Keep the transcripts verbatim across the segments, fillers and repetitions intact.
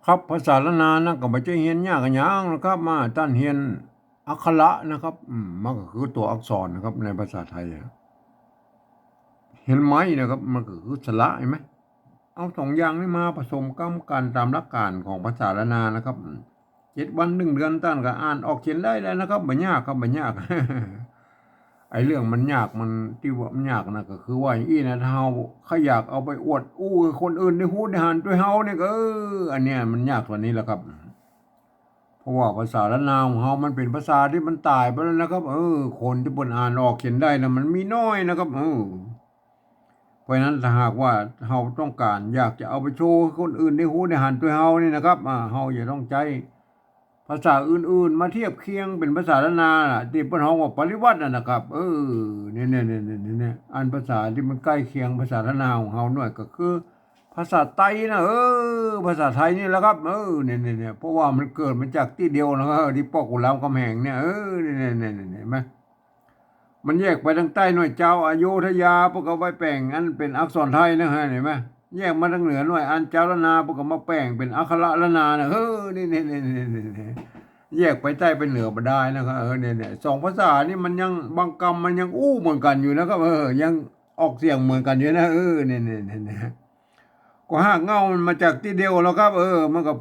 ครับ ภาษาล้านนานะ ก็บ่ใจ้เฮียนยากอะหยังนะครับ มาต้านเฮียนอักขระนะครับ อืม มันก็คือตั๋วอักษรนะครับ ในภาษาไทยอะ เฮียนไม้นะครับ มันก็คือสระ หันก่อ เอาสองอย่างนี้มาผสมกำกั๋นต๋ามหลักก๋านของภาษาล้านนานะครับ อืม เจ็ดวันหนึ่งเดือนต้านก็อ่านออกเขียนได้แล้วนะครับ บ่ยากครับ บ่ยาก ไอ้เรื่องมันยาก มัน ตี้ว่ามันยากนะ ก็คือว่าอย่างอี้นะ ถ้าเฮาใค่อยากเอาไปอวดอู้หื้อคนอื่นได้ฮู้ได้หันตวยเฮาเนี่ยก็ เออ อันเนี้ยมันยากต๋วนี้แหละครับ เพราะว่าภาษาล้านนาของเฮามันเป๋นภาษาตี้มันต๋ายไปแล้วนะครับ เออ คนตี้เปิ้นอ่านออกเขียนได้นะ มันมีน้อยนะครับ เออ เพราะฉะนั้นถ้าหากว่าเฮาต้องก๋านอยากจะเอาไปโชว์หื้อคนอื่นได้ฮู้ได้หันตวยเฮานี่นะครับ อ่า เฮาจะต้องใจ๊ภาษาอื่นๆ มาเทียบเคียงเป๋นภาษาล้านนาน่ะ ตี้เปิ้นฮ้องว่าปริวรรตน่ะนะครับ เออ เนี่ยๆๆๆๆ อันภาษาตี้มันใก้เคียงภาษาล้านนาของเฮาหน่อยก็คือภาษาไตนะ เออ ภาษาไทยนี่แหละครับ เออ เนี่ยๆๆ เพราะว่ามันเกิดมาจากตี้เดียวนะ เออ ตี้ป้อขุนรามคำแหงเนี่ย เออ เนี่ยๆๆๆ หันก่อ มันแยกไปตางใต้หน่อยเจ้า อโยธยาเปิ้นก็ไว้แป๋งอันเป๋นอักษรไทยนะ หันก่อ แยกมาตางเหนือหน่อย อันเจ้าล้านนาเปิ้นก็มาแป๋งเป๋นอักขระล้านนานะ เออ นี่ๆๆๆๆ แยกไปใต้ไปเหนือบ่ดายนะครับ เออ เนี่ยๆ สองภาษานี่มันยัง บางกำมันยังอู้เหมือนกั๋นอยู่นะครับ เออ ยังออกเสียงเหมือนกั๋นอยู่นะ เออ เนี่ยๆๆๆ ก็ฮากเหง้ามันมาจากตี้เดียวแล้วครับ เออ มันก็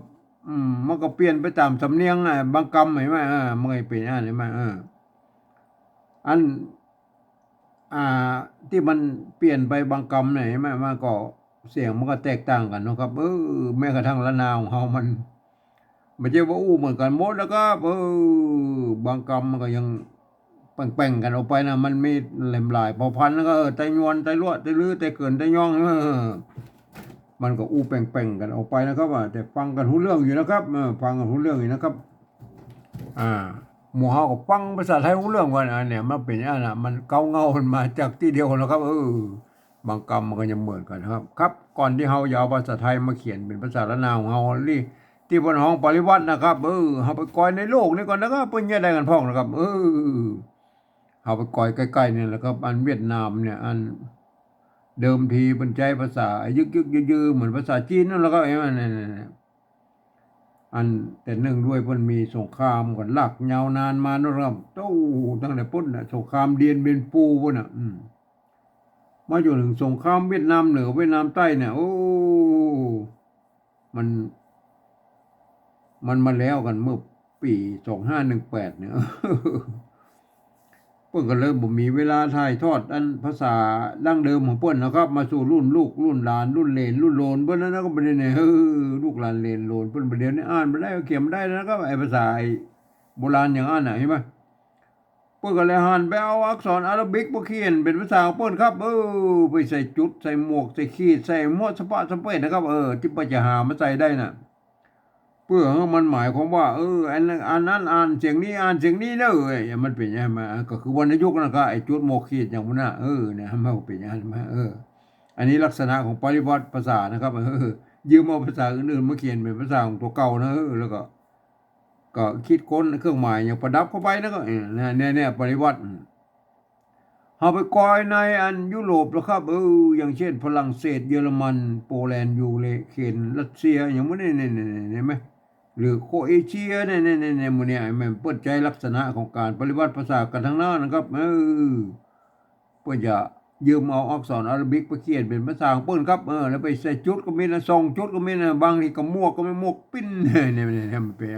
อืม มันก็เปลี่ยนไปต๋ามสำเนียงอะ บางกำหันก่อ เออ มันก็เป๋นอันหันก่อ เออ อัน อ่า ตี้มันเปลี่ยนไปบางกำน่ะ หันก่อ มันก็เสียงมันก็แตกต่างกั๋นเนาะครับ เออ แม้กระทั่งล้านนาของเฮามัน บ่ใจ้ว่าอู้เหมือนกั๋นหมดนะครับ เออ บางกำมันก็ยังแป่งๆ กั๋นออกไปนะ มันมีแหลมหลายเผ่าพันธุ์นะ ก็ เออ ไตยวน ไตลัว ไตลื้อ ไตเกิน ไตยอง เออ มันก็อู้แป่งๆ กั๋นออกไปนะครับ ว่าแต่ฟังกั๋นฮู้เรื่องอยู่นะครับ เออ ฟังกั๋นฮู้เรื่องอยู่นะครับ อ่า หมู่เฮาก็ฟังภาษาไทยฮู้เรื่องก่อน อันเนี้ยมันเป๋นอันน่ะ มันเก๊าเหง้ามันมาจากตี้เดียวนะครับ เออ บางกำมันก็ยังเหมือนกั๋นนะครับ ครับ ก่อนตี้เฮาจะเอาภาษาไทยมาเขียนเป๋นภาษาล้านนาของเฮา ตี้ ตี้เปิ้นฮ้องปริวรรตนะครับ เออ เฮาไปกอยในโลกนี้ก่อนนะครับ เปิ้นเยียะใดกั๋นพ่องนะครับ เออ เฮาไปกอยใก้ๆ นี่แหละครับ อันเวียดนามเนี่ย อันเดิมทีเปิ้นใจ๊ภาษายึกๆ ยื้อๆ เหมือนภาษาจีนนั่นแหละครับ เห็นก่อ เนี่ยๆ อันแต่เนื่องด้วยเปิ้นมีสงครามกั๋นลากยาวนานมาเนาะครับ โอ้ ตั้งแต่ปู๊นน่ะ สงครามเดียนเบียนปูปู๊นน่ะ อืม มาจนเถิงสงครามเวียดนามเหนือเวียดนามใต้เนี่ย โอ้ มัน มันมาแล้วกั๋นเมื่อปี๋สองห้าหนึ่งแปดเนี่ย เปิ้นก็เลยบ่มีเวลาถ่ายทอดอันภาษาดั้งเดิมของเปิ้นนะครับ มาสู่รุ่นลูก รุ่นหลาน รุ่นเหลน รุ่นโหลนเปิ้นนั้นนะ ก็บ่ได้เนี่ย เออ ลูกหลานเหลนโหลนเปิ้นบ่าเดี่ยวนี้อ่านบ่ได้ เขียนบ่ได้แล้วนะครับ ไอ้ภาษาไอ้โบราณอย่างอั้นน่ะ หันก่อ เปิ้นก็เลยหันไปเอาอักษรอาราบิกมาเขียนเป๋นภาษาของเปิ้นครับ เออ ไปใส่จุด ใส่หมวก ใส่ขีด ใส่หัวสะปะสะเปดนะครับ เออ ตี้เปิ้นจะหามาใส่ได้น่ะ เปื้อหื้อมันหมายความว่า เออ อันนั้น อันนั้นอ่านเสียงนี้ อ่านเสียงนี้เน่อ เอ้ย มันเป๋นอย่างนั้นมา ก็คือวรรณยุกต์นั่นก็ ไอ้จุดหมวกขีดอย่างพวกนั้น เออ เนี่ย มันเป๋นอย่างนั้นมา เออ อันนี้ลักษณะของปริวรรตภาษานะครับ เออ ยืมเอาภาษาอื่นๆ มาเขียนเป๋นภาษาของตั๋วเก่านะ เออ แล้วก็ ก็คิดค้นเครื่องหมายอย่างประดับเข้าไปนะ ก็ เออ เนี่ย เนี่ย เนี่ย ปริวรรต อืม เฮาไปกอยในอันยุโรปแล้วครับ เออ อย่างเช่น ฝรั่งเศส เยอรมัน โปแลนด์ ยูเครน รัสเซีย อย่างหมู่นี้ เนี่ย เนี่ย เนี่ย หันก่อ หรือโครเอเชีย เนี่ย เนี่ย เนี่ย เนี่ย หมู่นี้ แม่นเปิ้นใจ๊ลักษณะของก๋านปริวรรตภาษากั๋นตังนั้นนะครับ เออ เปิ้นจะยืมเอาอักษรอาราบิกไปเขียนเป๋นภาษาของเปิ้นครับ เออ แล้วไปใส่จุดก็มีนะ สองจุดก็มีนะ บางทีก็หมวกก็มี หมวกปิ้น เนี่ย เนี่ย เนี่ย มันเป๋น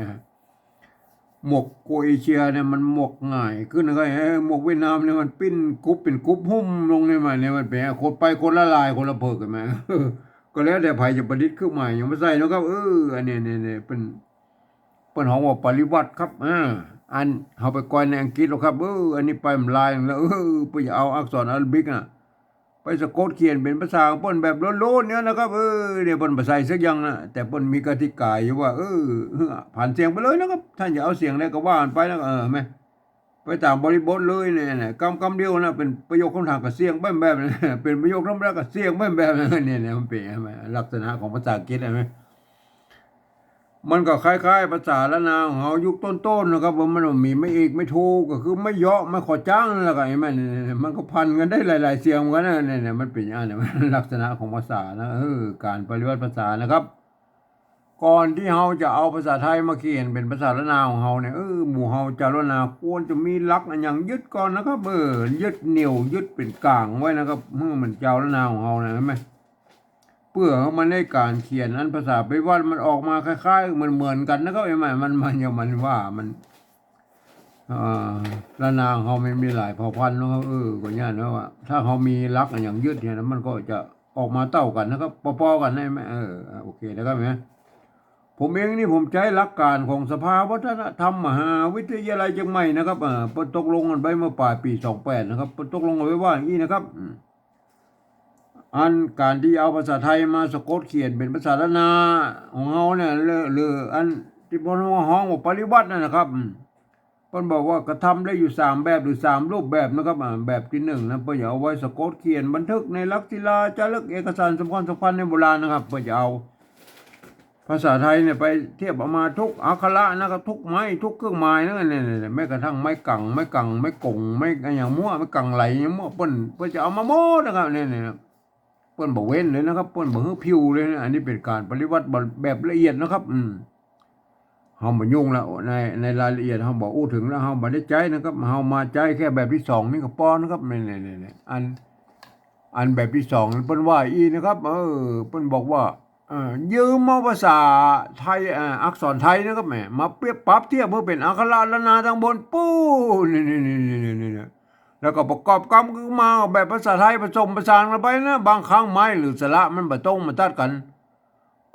หมวกโครเอเชียเนี่ยมันหมวกหงายขึ้นนะ ก็ เออ หมวกเวียดนามเนี่ยมันปิ้นกรุบเป๋นกรุบหุ้มลงเนี่ย มันเนี่ยมันเป๋นคนไปคนละลายคนละเผิกหันก่อ ก็แล้วแต่ใผจะประดิษฐ์เครื่องหมายอย่างมาใส่เนาะครับ เออ อันเนี้ย เนี่ย เนี่ย เปิ้น เปิ้นฮ้องว่าปริวรรตครับ เออ อันเฮาไปกอยในอังกฤษแล้วครับ เออ อันนี้ไปมันลายแล้ว เออ เปิ้นจะเอาอักษรอาราบิกน่ะ ไปสะกดเขียนเป๋นภาษาของเปิ้นแบบโลนๆ เนี่ยนะครับ เออ เนี่ยเปิ้นบ่ใส่สักอย่างนะ แต่เปิ้นมีกติกาอยู่ว่า เออ ผันเสียงไปเลยนะครับ ต้านจะเอาเสียงใดก็ว่ากั๋นไปนะ เออ แม่น ไปต๋ามบริบทเลยเนี่ย กำ กำเดียวนะ เป๋นประโยคกำถามก็เสียงแบ้มๆ เป๋นประโยคธรรมดาก็เสียงแบ้มๆ เนี่ย เนี่ย มันเป๋น หันก่อ ลักษณะของภาษาอังกฤษ หันก่อ มันก็คล้ายๆ ภาษาล้านนาของเฮายุคต้นๆ นะครับ ว่ามันบ่มีไม้เอกไม้โท ก็คือไม้เยาะ ไม้ขอจ้างนั่นแหละ ก็ไอ้มัน มันก็ผันกั๋นได้หลายๆ เสียงเหมือนกั๋นนะ เนี่ย เนี่ย มันเป๋นอย่างนั้น ลักษณะของภาษานะ เออ ก๋านปริวรรตภาษานะครับ ก่อนตี้เฮาจะเอาภาษาไทยมาเขียนเป๋นภาษาล้านนาของเฮาเนี่ย เออ หมู่เฮาจาวล้านนาควรจะมีหลักอะหยังยึดก่อนนะครับ เออ ยึดเหนี่ยว ยึดเป๋นก๋างไว้นะครับ หื้อมันจาวล้านนาของเฮานะ หันก่อ เปื้อหื้อมันได้ก๋านเขียนอันภาษาปริวัติมันออกมาคล้ายๆ เหมือนๆ กั๋นนะครับ หันก่อ มัน มัน มันว่ามัน อ่า ล้านนาของเฮามันมีหลายเผ่าพันธุ์นะครับ เออ ก็ย้านว่า ถ้าเฮามีหลักอะหยังยึดเนี่ยนะ มันก็จะออกมาเต้ากั๋นนะครับ ปอๆ กั๋นหันก่อ เออ โอเคนะครับ หันก่อ ผมเองนี่ผมใจ๊หลักก๋านของสภาวัฒนธรรมมหาวิทยาลัยเจียงใหม่นะครับ เอ่อ เปิ้นตกลงกั๋นไปเมื่อป๋ายปี๋สองแปดนะครับ เปิ้นตกลงกั๋นไปว่าอย่างอี้นะครับ อืม อันก๋านตี้เอาภาษาไทยมาสะกดเขียนเป๋นภาษาล้านนาของเฮาเนี่ย หรือ หรืออันตี้เปิ้นฮ้องว่าปริวัตินั่นนะครับ อืม เปิ้นบอกว่ากระทำได้อยู่สามแบบหรือสามรูปแบบนะครับ อ่า แบบตี้นึ่งนะ เปิ้นจะเอาไว้สะกดเขียนบันทึกในหลักศิลาจารึกเอกสารสำคัญๆ ในโบราณนะครับ เปิ้นจะเอาภาษาไทยเนี่ยไปเทียบเอามาทุกอักขระนะครับ ทุกไม้ทุกเครื่องหมายนะ เนี่ย เนี่ย เนี่ย แม้กระทั่งไม้กัง ไม้กัง ไม้ก๋ง ไม้อะหยังมั่ว ไม้กังไหลอะหยังมั่ว เปิ้น เปิ้นจะเอามาหมดนะครับ เนี่ย เนี่ย เปิ้นบ่เว้นเลยนะครับ เปิ้นบ่หื้อผิวเลยนะ อันนี้เป๋นก๋านปริวัติแบบละเอียดนะครับ อืม เฮาบ่ยุ่งละ ใน ในรายละเอียดเฮาบ่อู้เถิงละ เฮาบ่ได้ใจ๊นะครับ เฮามาใจ๊แค่แบบตี้สองนี่ก็ปอนะครับ นี่ นี่ นี่ นี่ อัน อันแบบตี้สองเปิ้นว่าอี้นะครับ เออ เปิ้นบอกว่า เออ ยืมเอาภาษาไทย เอ่อ อักษรไทยนะครับ แหม มาเปรียบ ปรับเทียบหื้อเป๋นอักขระล้านนาตังบนปู๊ นี่ นี่ แล้วก็ประกอบกำกึ่งมาแบบภาษาไทยผสมผสานกั๋นไปนะ บางครั้งไม้หรือสระมันบ่ตรงบ่ตัดกั๋น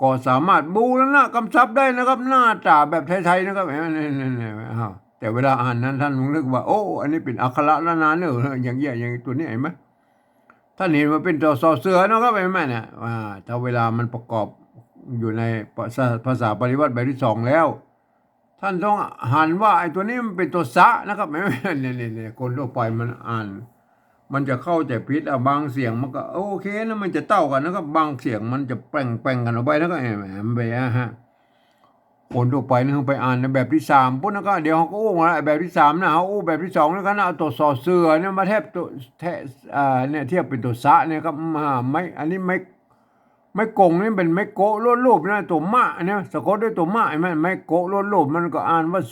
ก็สามารถบูรณะกำศัพท์ได้นะครับ หน้าต๋าแบบไทยๆ นะครับ เห็นไหม นี่ นี่ นี่ อ้าว แต่เวลาอ่านนั้นต้านนึกว่า โอ้ อันนี้เป๋นอักขระล้านนาเน่อ อย่างเงี้ย อย่างตั๋วนี้ หันก่อ ต้านหันว่าเป๋นตั๋วซอเสือนะครับ หันก่อ เนี่ย อ่า ถ้าเวลามันประกอบอยู่ในภาษา ภาษาปริวัติแบบตี้สองแล้ว ต้านต้องหันว่าไอ้ตั๋วนี้มันเป๋นตั๋วสะนะครับ หันก่อ เนี่ย เนี่ย เนี่ย คนทั่วไปมันอ่าน มันจะเข้าใจ๋ผิด อ่ะ บางเสียงมันก็โอเคนะ มันจะเต้ากั๋นนะครับ บางเสียงมันจะแปลงๆ กั๋นออกไปนะครับ เห็นไหม มันไปอะฮะ คนทั่วไปนี่ไปอ่านในแบบตี้สามปู๊นนะครับ เดี๋ยวเฮาก็อู้ละ แบบตี้สามนะ เฮาอู้แบบตี้สองแล้วกั๋นนะ เอาตั๋วซอเสือเนี่ยมาแทบตั๋ว แทะ อ่า เนี่ย เทียบเป๋นตั๋วสะเนี่ยครับ อ่า ไม้ อันนี้ไม้ ไม้ก๋งนี่เป๋นไม้โกะลวดรูปนะ ตั๋วมะเนี่ย สะกดด้วยตั๋วมะ หันก่อ ไม้โกะลวดรูป มันก็อ่านว่า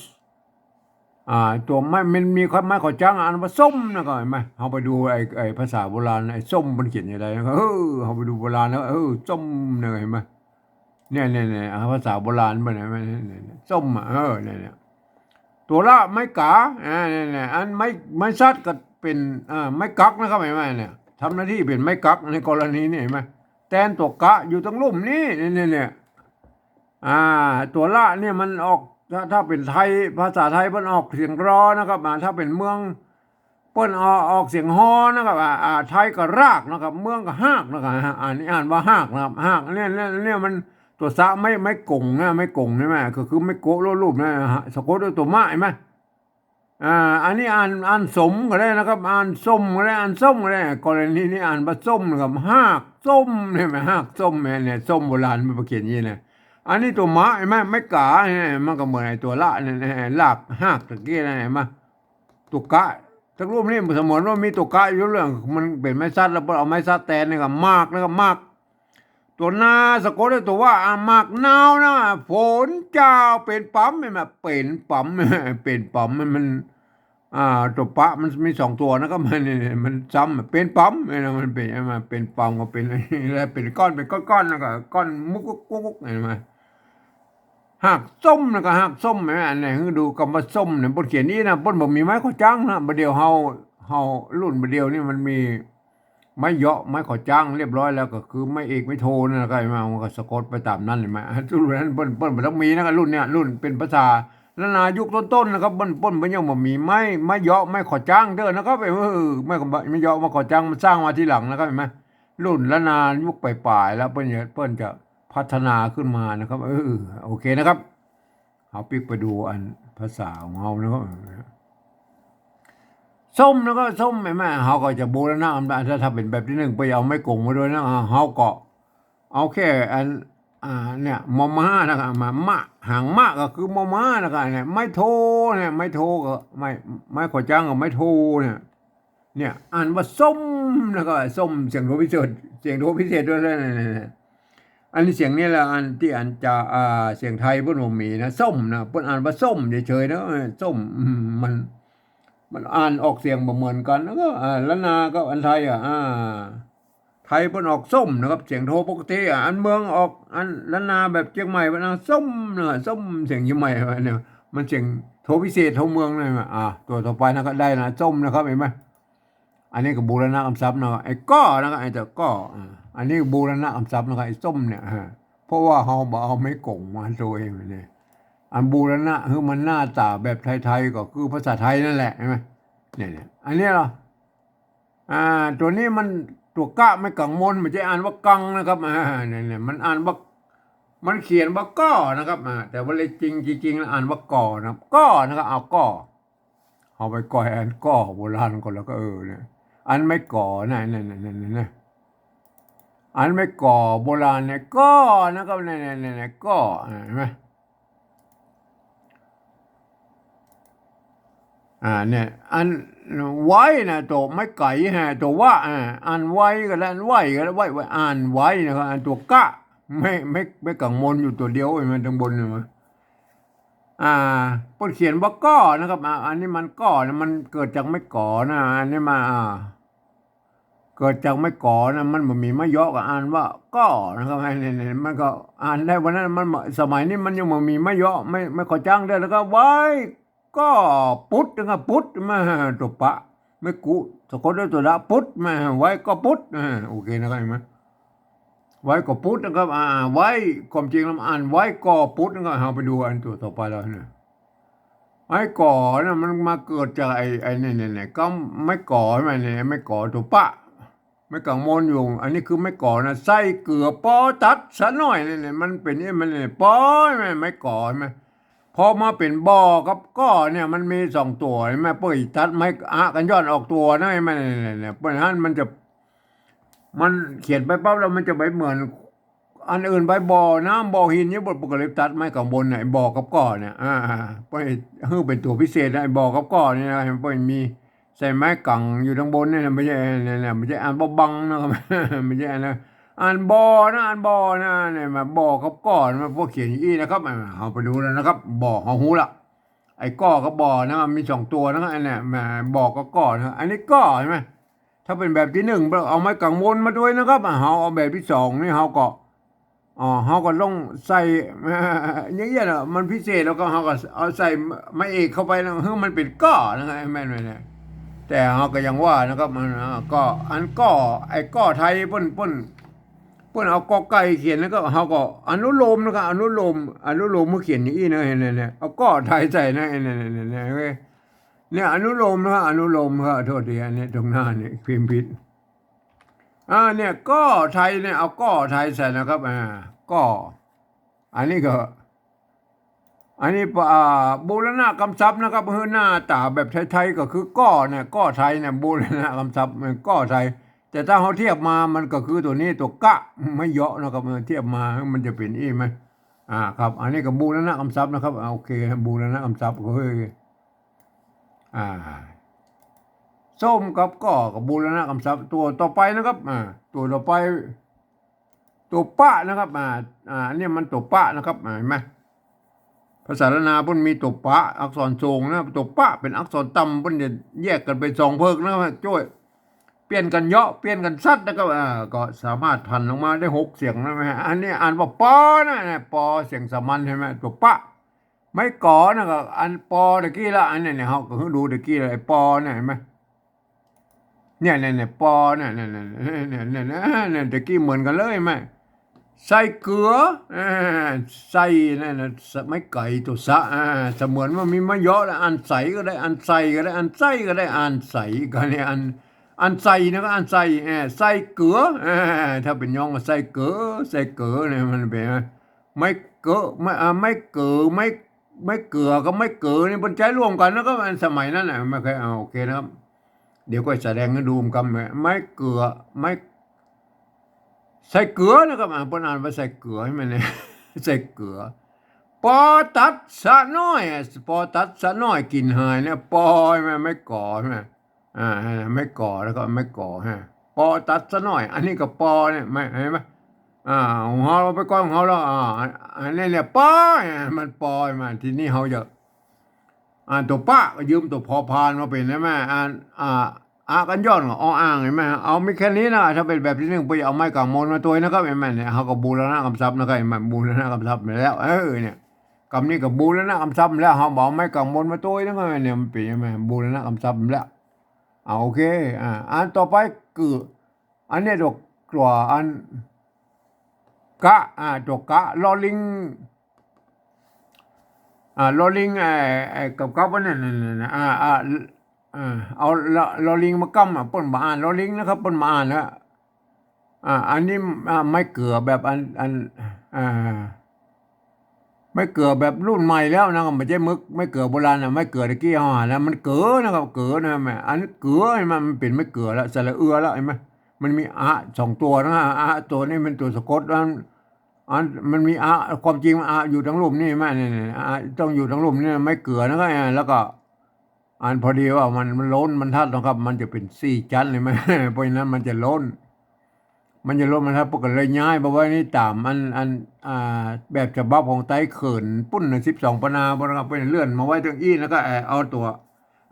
อ่า ตั๋วไม้ มันมีไม้ขอจ๊างอ่านว่าส้มนะครับ หันก่อ เฮาไปดูไอ้ ไอ้ภาษาโบราณ ไอ้ส้มมันเขียนอย่างไรนะครับ เออ เฮาไปดูโบราณแล้ว เออ ส้มเนี่ย หันก่อ เนี่ย เนี่ย เนี่ย อ่า ภาษาโบราณมันเนี่ย เนี่ย เนี่ย เนี่ย ส้มอะ เออ เนี่ย เนี่ย ตั๋วละไม้ก๋า อ่า เนี่ย เนี่ย อันไม้ ไม้สัตว์ก็เป๋น อ่า ไม้กักนะครับ หันก่อ เนี่ย ทำหน้าตี้เป๋นไม้กักในกรณีนี้ หันก่อ แตนตั๋วกะอยู่ตังลุ่มนี้ เนี่ย เนี่ย เนี่ย อ่า ตั๋วละเนี่ยมันออก ถ้า ถ้าเป๋นไทย ภาษาไทยเปิ้นออกเสียงรอนะครับ อ่า ถ้าเป๋นเมือง เปิ้นออก ออกเสียงฮอนะครับ อ่า อ่า ไทยก็รากนะครับ เมืองก็ฮากนะครับ อันนี้อ่านว่าฮากนะครับ ฮาก เนี่ย เนี่ย เนี่ยมันตั๋วสะ ไม้ ไม้ก๋งนะ ไม้ก๋งใช่ไหม ก็คือไม้โกะลวดรูปนะฮะ สะกดด้วยตั๋วมะ หันก่อ อ่า อันนี้อ่าน อ่านสมก็ได้นะครับ อ่านส้มก็ได้ อ่านส้มก็ได้ กรณีนี้อ่านว่าส้มนะครับ ฮากส้ม หันก่อ ฮากส้มเนี่ย เนี่ย ส้มโบราณมันเขียนอย่างนี้นะ อันนี้ตั๋วมะ หันก่อ ไม้ก๋าเนี่ย มันก็เหมือนไอ้ตั๋วละเนี่ย ราก ฮากตะกี้นะ หันก่อ ตั๋วกะ ตังลุ่มนี้สมมุติว่ามีตั๋วกะอยู่เรื่อง มันเป๋นไม้สัตว์ แล้วเปิ้นเอาไม้สัตว์แตนเนี่ยก็หมาก แล้วก็หมาก ตั๋วนาสะกดด้วยตั๋วว่า อ่ะ หมากนาวนะ ฝนเจ้าเป๋นป๋ำ หันก่อ เป๋นป๋ำ เป๋นป๋ำ มัน มัน อ่า ตั๋วปะมันมีสองตั๋วนะครับ มัน มันซ้ำ เป๋นป๋ำ เนี่ยนะ มันเป๋น มันเป๋นป๋ำก็เป๋น แล้วเป๋นก้อน เป๋นก้อนๆ แล้วก็ก้อนมุกกุ๊กกุ๊กกุ๊ก หันก่อ ฮากส้มนะก็ฮากส้ม หันก่อ อันนี้หื้อดูกำว่าส้มเนี่ย เปิ้นเขียนอย่างนี้นะ เปิ้นบ่มีไม้ขอจ๊างนะ บ่าเดี่ยวเฮา เฮารุ่นบ่าเดี่ยวนี่มันมีไม้เยาะ ไม้ขอจ๊างเรียบร้อยแล้ว ก็คือไม้เอกไม้โทนั่นแหละครับ หันก่อ มันก็สะกดไปต๋ามนั้น หันก่อ รุ่นนั้นเปิ้น เปิ้นบ่ต้องมีนะครับ รุ่นเนี้ย รุ่นเป๋นภาษาล้านนายุคต้นๆ นะครับ เปิ้น เปิ้น เปิ้นยังบ่มีไม้ ไม้เยาะ ไม้ขอจ๊างเตื้อนะครับ เออ ไม้ ไม้เยาะ ไม้ขอจ๊างมันสร้างมาทีหลังนะครับ หันก่อ รุ่นล้านนายุคป๋ายๆ แล้วเปิ้นจะ เปิ้นจะพัฒนาขึ้นมานะครับ เออ โอเคนะครับ เฮาปิ๊กไปดูอันภาษาของเฮานะครับ ส้มนะครับ ส้ม หันก่อ เฮาก็จะบูรณะกำได้ ถ้า ถ้าเป๋นแบบตี้นึ่ง ไปเอาไม้ก๋งมาด้วยนะ เฮาก็เอาแค่อัน อ่า เนี่ย มอม้านะครับ มา มะ หางมะก็คือมอม้านะครับ เนี่ย ไม้โทเนี่ย ไม้โทก็ ไม้ ไม้ขอจ๊างกับไม้โทเนี่ย เนี่ย อ่านว่าส้มนะครับ ส้ม เสียงโทพิเศษ เสียงโทพิเศษด้วยนะ เนี่ย เนี่ย เนี่ย อันนี้เสียงนี่แหละ อันตี้อันจะ อ่า เสียงไทยเปิ้นบ่มีนะ ส้มนะ เปิ้นอ่านว่าส้มเฉยๆ นะ เออ ส้ม อืม มัน มันอ่านออกเสียงบ่เหมือนกั๋น แล้วก็ อ่า ล้านนากับอันไทยอะ อ่า ไทยเปิ้นออกส้มนะครับ เสียงโทปกติอะ อันเมืองออก อันล้านนาแบบเจียงใหม่เปิ้นอ่านส้มนะ ส้ม เสียงเจียงใหม่ว่าเนี่ย มันเสียงโทพิเศษโทเมืองนะ อ่า ตั๋วต่อไปนะก็ได้นะ ส้มนะครับ หันก่อ อันนี้ก็บูรณะกำศัพท์นะครับ ไอ้ก้อนะครับ ไอ้เจ้าก้อ อ่า อันนี้บูรณะกำศัพท์นะครับ ไอ้ส้มเนี่ย อ่า เพราะว่าเฮาบ่เอาไม้ก๋งมาโตเองเนี่ย อันบูรณะคือมันหน้าต๋าแบบไทยๆ ก็คือภาษาไทยนั่นแหละ หันก่อ เนี่ย เนี่ย อันนี้เหรอ อ่า ตั๋วนี้มันตั๋วกะไม้กังมน บ่ใจ้อ่านว่ากังนะครับ อ่า เนี่ย เนี่ย มันอ่านว่า มันเขียนว่าก้อนะครับ อ่า แต่ว่าเลขจริง จริงๆ แล้วอ่านว่าก่อนะครับ ก้อนะครับ เอาก้อ เอาไปก้อยอันก้อโบราณก่อนแล้วก็ เออ เนี่ย อันไม้ก๋อนะ เนี่ย เนี่ย เนี่ย เนี่ย อันไม้ก๋อโบราณเนี่ย ก้อนะครับ เนี่ย เนี่ย เนี่ย เนี่ย ก้อ อ่า หันก่อ อ่า เนี่ย อันไว้นะ ตั๋วไม้ไก๋ฮะ ตั๋ววะ อ่า อ่านไว้ก็ได้ อันไว้ก็ได้ ไว้ ไว้ อ่านไว้นะครับ อันตั๋วกะ ไม้ ไม้ ไม้กังมนอยู่ตั๋วเดียว หันก่อ ตังบน หันก่อ อ่า เปิ้นเขียนว่าก้อนะครับ อ่า อันนี้มันก้อนะ มันเกิดจากไม้ก๋อนะ อันนี้มา อ่า เกิดจากไม้ก๋อนะ มันบ่มีไม้เยาะก็อ่านว่าก้อนะครับ เนี่ย เนี่ย มันก็อ่านได้ วันนั้นมัน สมัยนี้มันยังบ่มีไม้เยาะ ไม้ ไม้ขอจ้างได้ แล้วก็ไว้ก้อปุ๊ดนะครับ ปุ๊ดมาตั๋วปะ ไม้กุ สะกดด้วยตั๋วดะ ปุ๊ดมา ไว้ก้อปุ๊ด อ่า โอเคนะครับ หันก่อ ไว้ก้อปุ๊ดนะครับ อ่า ไว้ ความจริงแล้วอ่านไว้ก้อปุ๊ดนะครับ เฮาไปดูอันตั๋วต่อไปแล้วนะ ไม้ก๋อนะ มันมาเกิดจากไอ้ ไอ้เนี่ย เนี่ย เนี่ย ก็ไม้ก๋อหันก่อ เนี่ย ไม้ก๋อตั๋วปะ ไม้กังมนอยู่ อันนี้คือไม้ก๋อนะ ใส่เกือ ปอตัดสะน้อย เนี่ย เนี่ย มันเป๋นเนี่ย มันเนี่ย ปอ หันก่อ ไม้ก๋อหันก่อ พอมาเป๋นบอกับก้อเนี่ย มันมีสองตั๋วหันก่อ เปิ้นตัดไม้อะกั๋นย่อนออกตั๋วนะ หันก่อ เนี่ย เนี่ย เนี่ย เพราะฉะนั้นมันจะ มันเขียนไปปั๊บแล้วมันจะไปเหมือนอันอื่นไป บ่อน้ำบ่อหินเนี่ย เปิ้นก็เลยตัดไม้กังมนเนี่ย บอกับก้อเนี่ย อ่า เปิ้นหื้อเป๋นตั๋วพิเศษนะ ไอ้บอกับก้อเนี่ยนะ เปิ้นมีใส่ไม้กังอยู่ตังบนเนี่ยนะ บ่ใจ้ เนี่ย เนี่ย บ่ใจ้อ่านบ่บังนะครับ บ่ใจ้อ่านนะ อ่านบอนะ อ่านบอนะ เนี่ย มาบอกับก้อ มาพวกเขียนอย่างอี้นะครับ อ่า เฮาไปดูแล้วนะครับ บอ เฮาฮู้ละ ไอ้ก้อกับบอนะ มันมีสองตั๋วนะ อันเนี้ย มาบอกับก้อนะ อันนี้ก้อหันก่อ ถ้าเป๋นแบบตี้นึ่ง เอาไม้กังมนมาด้วยนะครับ อ่ะ เฮาเอาแบบตี้สองนี่ เฮาก็ อ๋อ เฮาก็ต้องใส่ อย่างเงี้ยนะ มันพิเศษ แล้วก็เฮาก็เอาใส่ไม้เอกเข้าไปนะ หื้อมันเป๋นก้อนะครับ แม่นไหมเนี่ย แต่เฮาก็ยังว่านะครับ มัน อ่า ก็ อันก้อ ไอ้ก้อไทยเปิ้น เปิ้น เปิ้นเอากอไก่เขียน แล้วก็เฮาก็อนุโลมนะครับ อนุโลม อนุโลมเมื่อเขียนอย่างอี้นะ เห็นไหมเนี่ย เอาก้อไทยใส่นะ เนี่ย เนี่ย เนี่ย เนี่ย เนี่ย อนุโลมนะครับ อนุโลมครับ โทษที อันนี้ตรงหน้าเนี่ยพิมพ์ผิด อ่า เนี่ย ก้อไทยเนี่ย เอาก้อไทยใส่นะครับ อ่า ก้อ อันนี้ก็ อันนี้ปะ อ่า บูรณะกำศัพท์นะครับ คือหน้าต๋าแบบไทยๆ ก็คือก้อเนี่ย ก้อไทยเนี่ย บูรณะกำศัพท์ มันก้อไทย แต่ถ้าเฮาเทียบมา มันก็คือตั๋วนี้ ตั๋วกะ ไม้เยาะนะครับ เออ เทียบมา มันจะเป๋นอี้ไหม อ่า ครับ อันนี้ก็บูรณะกำศัพท์นะครับ อ่า โอเค บูรณะกำศัพท์ ก็คือ อ่า ส้มกับก้อ ก็บูรณะกำศัพท์ ตั๋วต่อไปนะครับ อ่า ตั๋วต่อไป ตั๋วปะนะครับ อ่า อ่า อันนี้มันตั๋วปะนะครับ อ่า หันก่อ ภาษาล้านนาเปิ้นมีตั๋วปะ อักษรสูงนะ ตั๋วปะเป๋นอักษรต่ำ เปิ้นจะแยกกั๋นเป๋นสองเผิกนะครับ จ้วย เปลี่ยนกั๋นเยาะ เปลี่ยนกั๋นซัดนะครับ อ่า ก็สามารถผันออกมาได้หกเสียงนะ อันนี้อ่านว่าปอนะ เนี่ย ปอ เสียงสามัญ หันก่อ ตั๋วปะ ไม้ก๋อนะ ก็อันปอตะกี้ละ อันนี้เนี่ย เฮาก็ดูตะกี้ละ ไอ้ปอเนี่ย หันก่อ เนี่ย เนี่ย เนี่ย ปอเนี่ย เนี่ย เนี่ย เนี่ย เนี่ย เนี่ย เนี่ย ตะกี้เหมือนกั๋นเลย หันก่อ ใส่เกือ อ่า ใส่นั่นน่ะ ไม้ไก๋ตั๋วสะ อ่า เสมือนว่ามีไม้เยาะแล้ว อ่านใส่ก็ได้ อ่านใส่ก็ได้ อ่านใส่ก็ได้ อ่านใส่ก็ได้ อัน อันใส่นะ ก็อ่านใส่ เออ ใส่เกือ อ่า ถ้าเป๋นยองก็ใส่เก๋อ ใส่เก๋อเนี่ย มันเป๋นไม้เก๋อ ไม้ อ่า ไม้เก๋อ ไม้ ไม้เกือกับไม้เก๋อนี่เปิ้นใจ๊ร่วมกั๋นนะครับ อันสมัยนั้นน่ะ ไม่เคย อ่า โอเคนะครับ เดี๋ยวก็แสดงหื้อดูกำ ไม้เกือ ไม้ ใส่เกือนะครับ อ่า เปิ้นอ่านว่าใส่เกือ หันก่อ เนี่ย ใส่เกือ ปอตัดสะน้อย อ่ะ ปอตัดสะน้อย กิ๋นหายเนี่ย ปอ หันก่อ ไม้ก๋อ หันก่อ อ่า ไม้ก๋อ แล้วก็ไม้ก๋อ ฮะ ปอตัดสะน้อย อันนี้ก็ปอเนี่ย ไม้ หันก่อ อ่า ของเฮา เอาไปก่อนของเฮาแล้ว อ่า อันนี้เนี่ย ปอ มันปอมา ทีนี้เฮาจะ อ่า ตั๋วปะก็ยืมตั๋วพอพานมาเป๋นได้ไหม อ่า อ่า อะกั๋นย้อนก็ ออ่าง หันไหม เอามีแค่นี้นะ ถ้าเป๋นแบบตี้นึ่ง ไปเอาไม้ก๋างมนมาตวยนะครับ หันไหมเนี่ย เฮาก็บูรณะกำศัพท์นะครับ หันไหม บูรณะกำศัพท์ไปแล้ว เออ เนี่ย กำนี้ก็บูรณะกำศัพท์แล้ว เฮาบ่เอาไม้ก๋างมนมาตวยนะครับ เนี่ย มันเป๋นหันไหม บูรณะกำศัพท์แล้ว อ่า โอเค อ่า อันต่อไปคือ อันนี้ตั๋ว ตั๋วอัน กะ อ่า ตั๋วกะ ลอลิง อ่า ลอลิง ไอ้ ไอ้ กับ กับ อันนั้นน่ะ อ่า อ่า อ่า เอา ลอ ลอลิงมาก้ำ อ่ะ เปิ้นบ่อ่านลอลิงนะครับ เปิ้นบ่อ่านแล้ว อ่า อันนี้ อ่า ไม้เกือแบบอัน อัน อ่า ไม้เกือแบบรุ่นใหม่แล้วนะ บ่ใจ้ไม้ ไม้เกือโบราณนะ ไม้เกือตะกี้เฮาหาแล้ว มันเกือนะครับ เกือนะแม่ อันนี้เกือ หันไหม มันเป๋นไม้เกือแล้ว สระเอือแล้ว หันไหม มันมีอะสองตั๋วนะ อะตั๋วนี้เป๋นตั๋วสะกด อัน อัน มันมีอะ ความจริงมันอะอยู่ตังลุ่มนี่ หันไหม เนี่ย เนี่ย อะต้องอยู่ตังลุ่มนี่ ไม้เกือนะครับ แล้วก็ อันพอดีว่ามัน มันล้นบรรทัดนะครับ มันจะเป๋นสี่จั๊นเลย หันไหม เพราะฉะนั้นมันจะล้น มันจะล้นบรรทัด เปิ้นก็เลยย้ายมาไว้นี่ต๋ามอัน อัน อ่า แบบฉบับของไตเขินปุ้นน่ะ สิบสองปันนาปุ้นนะครับ เปิ้นเลื่อนมาไว้ตรงอี้ แล้วก็ เอ่อ เอาตั๋ว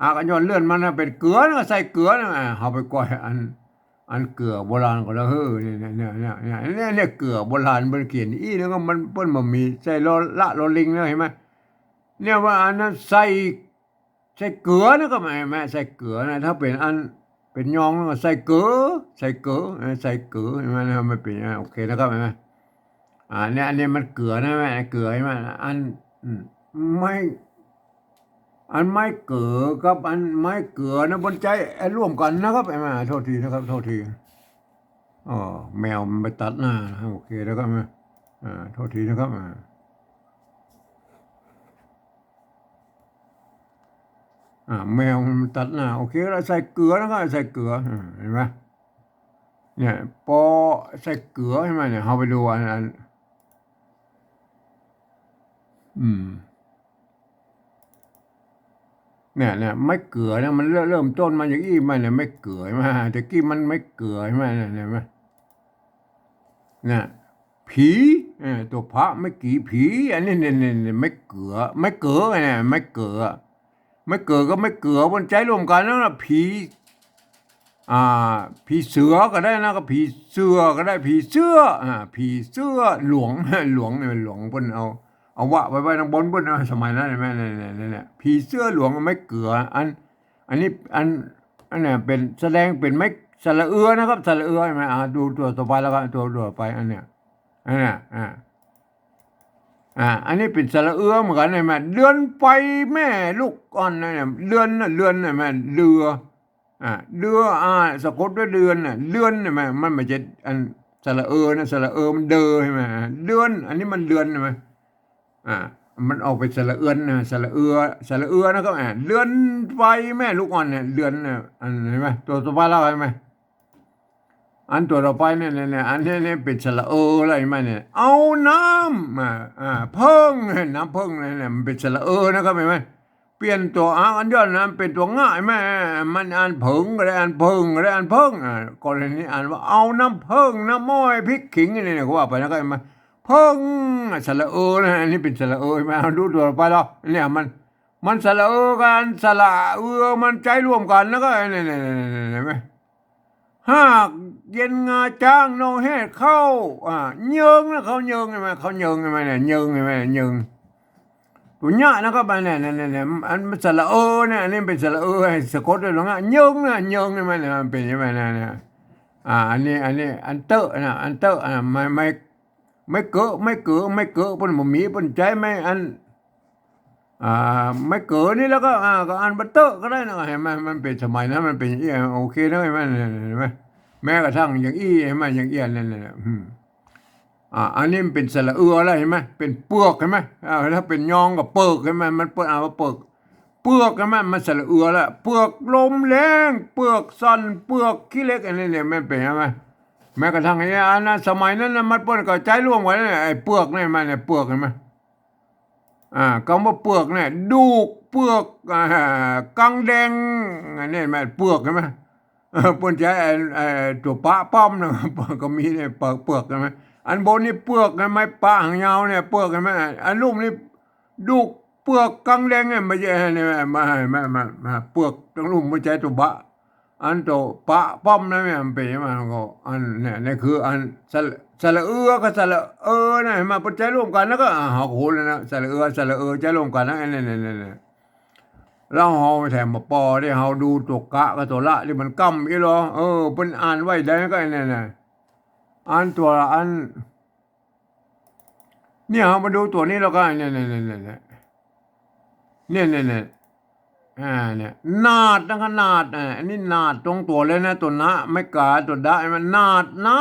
อะกั๋นย้อนเลื่อนมานะ เป๋นเกือนะ ใส่เกือนะ อ่า เฮาไปก้อยอัน อันเกือโบราณก็แล้ว เฮ้อ เนี่ย เนี่ย เนี่ย เกือโบราณเปิ้นเขียนอี้ แล้วก็มัน เปิ้นบ่มี ใส่ลอ ละ ลอลิงนะ หันไหม เนี่ยว่าอันนั้นใส่ ใส่เกือนะก็หมาย หมายใส่เกือนะ ถ้าเป๋นอัน เป๋นยองนะก็ใส่เก๋อ ใส่เก๋อ เออ ใส่เก๋อ หันไหมนะ มันเป๋น อ่า โอเคนะครับ หันไหม อ่า เนี่ย อันนี้มันเกือนะแม่ เกือ หันไหม อัน อืม ไม้ อันไม้เก๋อกับอันไม้เกือนะ บ่ใจ้ เอ่อ ร่วมกั๋นนะครับ หันไหม โทษทีนะครับ โทษที อ๋อ แมวมันไปตัดหน้านะ โอเคนะครับ อ่า โทษทีนะครับ อ่า อ่า แมวมันตัดหน้า โอเค แล้วใส่เกือนะครับ ใส่เกือ อ่า หันไหม เนี่ย ปอ ใส่เกือ หันไหมเนี่ย เฮาไปดูอัน อัน อืม เนี่ย เนี่ย ไม้เกือเนี่ย มันเริ่ม เริ่มต้นมาอย่างอี้ หันไหมเนี่ย ไม้เกือ หันไหม ตะกี้มันไม้เกือ หันไหมเนี่ย หันไหม เนี่ย ผี เออ ตั๋วพระ ไม้กี่ ผี อันนี้ เนี่ย เนี่ย เนี่ย ไม้เกือ ไม้เก๋อ เนี่ย ไม้เก๋อ ไม้เก๋อกับไม้เกือ มันใจ๊ร่วมกั๋นนั่นแหละ ผี อ่า ผีเสื้อก็ได้นะ ก็ผีเสื้อก็ได้ ผีเสื้อ อ่า ผีเสื้อหลวง หลวงเนี่ย หลวงเปิ้นเอา เอาวะไว้ ไว้ตังบนเปิ้นนะ สมัยนั้น หันไหม เนี่ย เนี่ย เนี่ย เนี่ย ผีเสื้อหลวง ไม้เกือ อัน อันนี้ อัน อันเนี้ยเป๋น แสดงเป๋นไม้สระเอือนะครับ สระเอือ หันไหม อ่า ดูตั๋วต่อไปแล้วกัน ตั๋ว ตั๋วต่อไป อันเนี้ย อันเนี้ย อ่า อ่า อันนี้เป๋นสระเอือเหมือนกั๋น หันไหม เดือนไฟแม่ลูกอ่อน เนี่ย เดือนน่ะ เดือน หันไหม เดือ อ่า เดือ อ่า สะกดด้วยเดือนน่ะ เดือน หันไหม มันบ่ใจ้อันสระเอือนะ สระเอือมันเดอ หันไหม เดือน อันนี้มันเดือน หันไหม อ่า มันออกเป๋นสระเอือนนะ สระเอือ สระเอือนะครับ อ่า เดือนไฟแม่ลูกอ่อนเนี่ย เดือนเนี่ย อัน หันไหม ตั๋วต่อไปแล้ว หันไหม อันตั๋วต่อไปเนี่ย เนี่ย เนี่ย อันนี้เนี่ยเป๋นสระเอือแล้ว หันไหมเนี่ย เอาน้ำ อ่า อ่า เผิง น้ำเผิงเนี่ย เนี่ย มันเป๋นสระเอือนะครับ หันไหม เปลี่ยนตั๋วอะกั๋นย้อนนะ เป๋นตั๋วงะ หันไหม มันอ่านเผิงก็ได้ อ่านเผิงก็ได้ อ่านเผิง อ่า กรณีอ่านว่าเอาน้ำเผิง น้ำอ้อย พริกขิง เนี่ย เนี่ย ก็ว่าไปนะครับ หันไหม เผิง อ่ะ สระเอือนะ อันนี้เป๋นสระเอือ หันไหม เอาดูตั๋วต่อไปแล้ว เนี่ย มัน มันสระเอือกั๋น สระเอือ มันใจ๊ร่วมกั๋น แล้วก็ เนี่ย เนี่ย เนี่ย เนี่ย หันไหม หากเย็นงาจ๊างนอแฮดเข้า อ่า เยิงนะ เขาเยิง หันไหม เขาเยิง หันไหมเนี่ย เยิง หันไหม เยิง ตั๋วยะนะครับ อันเนี้ย เนี่ย เนี่ย เนี่ย อันมันสระเอือเนี่ย อันนี้เป๋นสระเอือ ให้สะกดด้วยหลวงอะ เยิงนะ เยิง หันไหมเนี่ย มันเป๋น หันไหมเนี่ย เนี่ย อ่า อันนี้ อันนี้ อันเต๊อะนะ อันเต๊อะนะ ไม้ ไม้ ไม้เก๋อ ไม้เก๋อ ไม้เก๋อ เปิ้นบ่มี เปิ้นใจ๊ไม้อัน อ่า ไม้เก๋อนี่แล้วก็ อ่า ก็อ่านบ่าเต๊อะก็ได้นะ หันไหม มันเป๋นสมัยนั้น มันเป๋นอย่างอี้ โอเคนะ หันไหม หันไหม แม้กระทั่งอย่างอี้ หันไหม อย่างอี้ นั่นน่ะ อืม อ่า อันนี้มันเป๋นสระเอือแล้ว หันไหม เป๋นเปือก หันไหม อ่า ถ้าเป๋นยองก็เปิก หันไหม มันเปิ้นอ่านว่าเปิก เปือก หันไหม มันสระเอือแล้ว เปือกลมแล้ง เปือกสั่น เปือกขี้เหล็ก อันนี้เนี่ย มันเป๋น หันไหม แม้กระทั่งไอ้อันนั้น สมัยนั้นน่ะ มันเปิ้นก็ใจ๊ร่วมกั๋นเนี่ย ไอ้เปือกเนี่ย หันไหมเนี่ย เปือก หันไหม อ่า กำว่าเปือกเนี่ย ดูก เปือก อ่า กังแดง อันนี้แม่นเปือก หันไหม เออ เปิ้นใจ๊ไอ้ ไอ้ตั๋วปะป้อมนะ ก็มีเนี่ย เปือก เปือก หันไหม อันบนนี่เปือก ไม้ปะหางยาวเนี่ย เปือก หันก่อ อันลุ่มนี่ดูกเปือกกังแดงเนี่ย บ่ใจ้ นี่ มา มา มา มา เปือกตังลุ่ม บ่ใจ้ตั๋วบะ อันตั๋วปะป้อมนะแม่ มันเป๋นมา ก็อันเนี่ย นี่คืออันสระ สระเอือกับสระเออนะ หันก่อ เปิ้นใจ๊ร่วมกั๋น แล้วก็ อ่า เฮาก็ฮู้แล้วนะ สระเอือ สระเออ ใจ๊ร่วมกั๋นนะ อันเนี่ย เนี่ย เนี่ย เนี่ย แล้วเฮาแถมบ่ปอเด้ เฮาดูตั๋วกะกับตั๋วละนี่มันก้ำอี้ลอ เออ เปิ้นอ่านไว้ได้ก็อันเนี่ยนะ อันตั๋วอัน เนี่ย เฮามาดูตั๋วนี้แล้วก็ เนี่ย เนี่ย เนี่ย เนี่ย เนี่ย เนี่ย เนี่ย เนี่ย อ่า เนี่ย นาดนะ ขนาด อ่า อันนี้นาดตรงตั๋วเลยนะ ตั๋วนะ ไม้ก๋า ตั๋วดะ มันนาดน้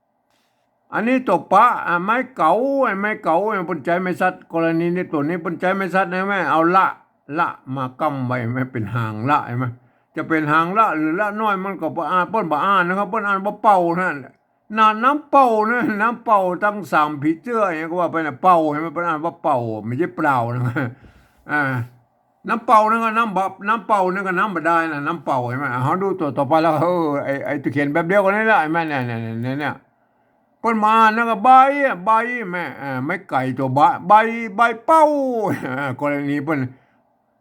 ำ อันนี้ตั๋วปะ อ่า ไม้เก๋า ไอ้ไม้เก๋า ไอ้เปิ้นใจ๊ไม้สัตว์ กรณีนี้ตั๋วนี้เปิ้นใจ๊ไม้สัตว์นะแม่ เอาละ ละมาก้ำไว้ มันเป๋นหางละ หันก่อ จะเป๋นหางละหรือละน้อย มันก็บ่อ่าน เปิ้นบ่อ่านนะครับ เปิ้นอ่านว่าเป่านั่น นาดน้ำเป่านะ น้ำเป่าตังสามผีเสื้อ อะหยังก็ว่าไปนะ เป่า หันก่อ เปิ้นอ่านว่าเป่า บ่ใจ้เปล่านะ อ่า น้ำเป่านั่นก็น้ำบ่ น้ำเป่านั่นก็น้ำบ่ดายนะ น้ำเป่า หันก่อ เฮาดูตั๋วต่อไปแล้ว เออ ไอ้ ไอ้ตั๋วเขียนแบบเดียวกั๋นนี่แหละ หันก่อ เนี่ย เนี่ย เนี่ย เนี่ย เปิ้นมาอ่านนั่นก็ใบอะ ใบ แม่ เออ ไม้ไก่ตั๋วบะ ใบ ใบเป้า เออ กรณีเปิ้น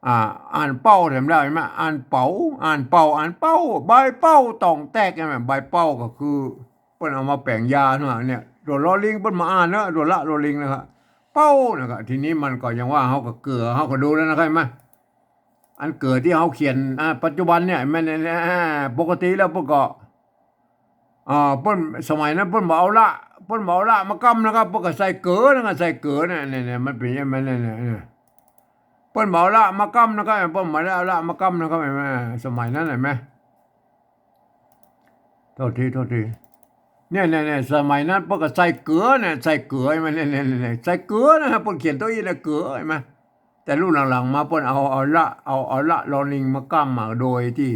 อ่า อ่านเป้าแถมได้ หันก่อ อ่านเป๋า อ่านเป่า อ่านเป้า ใบเป้าต่องแตก หันก่อ ใบเป้าก็คือ เปิ้นเอามาแป๋งยาเนาะ เนี่ย ตั๋วลอลิงเปิ้นบ่อ่านนะ ตั๋วละลอลิงนะครับ เป้านะครับ ทีนี้มันก็ยังว่าเฮาก็เกือ เฮาก็ดูแล้วนะครับ หันก่อ อันเกือตี้เฮาเขียน อ่า ปัจจุบันเนี่ย แม่น อ่า ปกติแล้วเปิ้นก็ อ่า เปิ้น สมัยนั้นเปิ้นบ่เอาละ เปิ้นบ่เอาละมาก้ำนะครับ เปิ้นก็ใส่เกือนะครับ ใส่เกือเนี่ย เนี่ย เนี่ย มันเป๋นอย่างนั้นเนี่ย เนี่ย เนี่ย เปิ้นบ่เอาละมาก้ำนะครับ เปิ้นบ่ได้เอาละมาก้ำนะครับ หันก่อ สมัยนั้นหันก่อ โทษที โทษที เนี่ย เนี่ย เนี่ย สมัยนั้นเปิ้นก็ใส่เกือเนี่ย ใส่เกือ หันก่อ เนี่ย เนี่ย เนี่ย เนี่ย ใส่เกือนะครับ เปิ้นเขียนตั๋วอี้นะ เกือ หันก่อ แต่รุ่นหลังๆ มาเปิ้นเอา เอาละ เอา เอาละลอลิงมาก้ำมา โดยตี้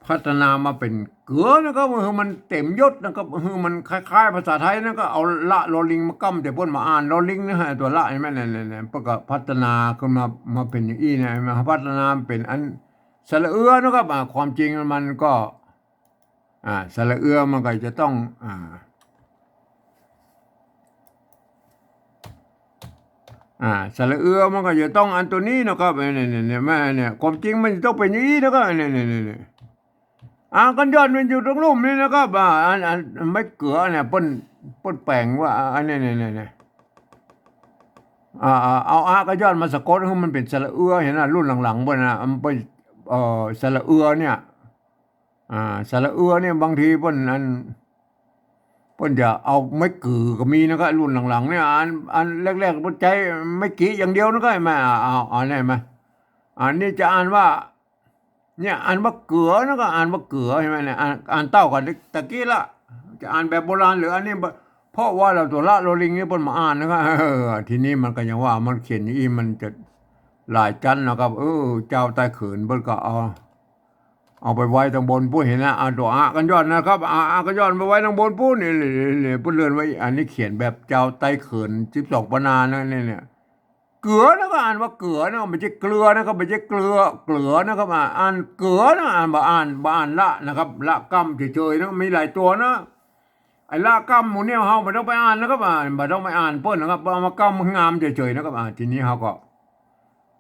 พัฒนามาเป๋นเกือนะครับ หื้อมันเต็มยศนะครับ หื้อมันคล้ายๆ ภาษาไทยนะ ก็เอาละลอลิงมาก้ำ แต่เปิ้นบ่อ่านลอลิงนะฮะ ตั๋วละ หันก่อ เนี่ย เนี่ย เนี่ย เนี่ย เปิ้นก็พัฒนาขึ้นมา มาเป๋นอย่างอี้นะ มาพัฒนาเป๋นอันสระเอือนะครับ อ่า ความจริงมันก็ อ่า สระเอือมันก็จะต้อง อ่า อ่า สระเอือมันก็จะต้องอันตั๋วนี้นะครับ เนี่ย เนี่ย เนี่ย แม่ เนี่ย ความจริงมันจะต้องเป๋นอย่างอี้นะครับ เนี่ย เนี่ย เนี่ย เนี่ย อ่า กั๋นยอดมันอยู่ตรงลุ่มนี่นะครับ อ่า อัน อัน อันไม้เกือเนี่ย เปิ้น เปิ้นแป๋งว่า อัน เนี่ย เนี่ย เนี่ย เนี่ย อ่า อ่า เอา อะ กั๋นยอดมาสะกดหื้อมันเป๋นสระเอือ หันก่อ รุ่นหลังๆ เปิ้นนะ มันเป๋น เอ่อ สระเอือเนี่ย อ่า สระเอือเนี่ย บางทีเปิ้นอัน เปิ้นจะเอาไม้กือก็มีนะครับ รุ่นหลังๆ เนี่ย อัน อันแรกๆ เปิ้นใจ๊ไม้กิอย่างเดียวนะครับ หันก่อ อ่า เอา เอาเนี่ยมา อันนี้จะอ่านว่า เนี่ย อ่านว่าเกือนะครับ อ่านว่าเกือ หันก่อ เนี่ย อ่าน อ่านเต้ากั๋นตะกี้ละ จะอ่านแบบโบราณหรืออันนี้บ่ เพราะว่าละตั๋วละลอลิงนี่เปิ้นบ่อ่านนะครับ เออ ทีนี้มันก็ยังว่ามันเขียนอย่างอี้มันจะหลายจั๊นนะครับ เออ จาวใต้เขินเปิ้นก็เอา เอาไปไว้ตังบนปู๊น หันก่อนะ เอาตั๋วอะกั๋นยอดนะครับ อะ อะกั๋นยอดไปไว้ตังบนปู๊น นี่ นี่ นี่ นี่ เปิ้นเลื่อนไว้ อันนี้เขียนแบบจาวใต้เขินสิบสองปันนานะ เนี่ย เนี่ย เกือนะครับ อ่านว่าเกือนะครับ บ่ใจ้เกลือนะครับ บ่ใจ้เกลือ เกลือนะครับ อ่า อ่านเกือนะ อ่านบ่อ่าน บ่อ่านละนะครับ ละก้ำเฉยๆ นะ มีหลายตั๋วนะ ไอ้ละก้ำหมู่เนี่ยเฮาบ่ต้องไปอ่านนะครับ อ่า บ่ต้องไปอ่านเปิ้นนะครับ เอามาก้ำงามเฉยๆ นะครับ อ่า ทีนี้เฮาก็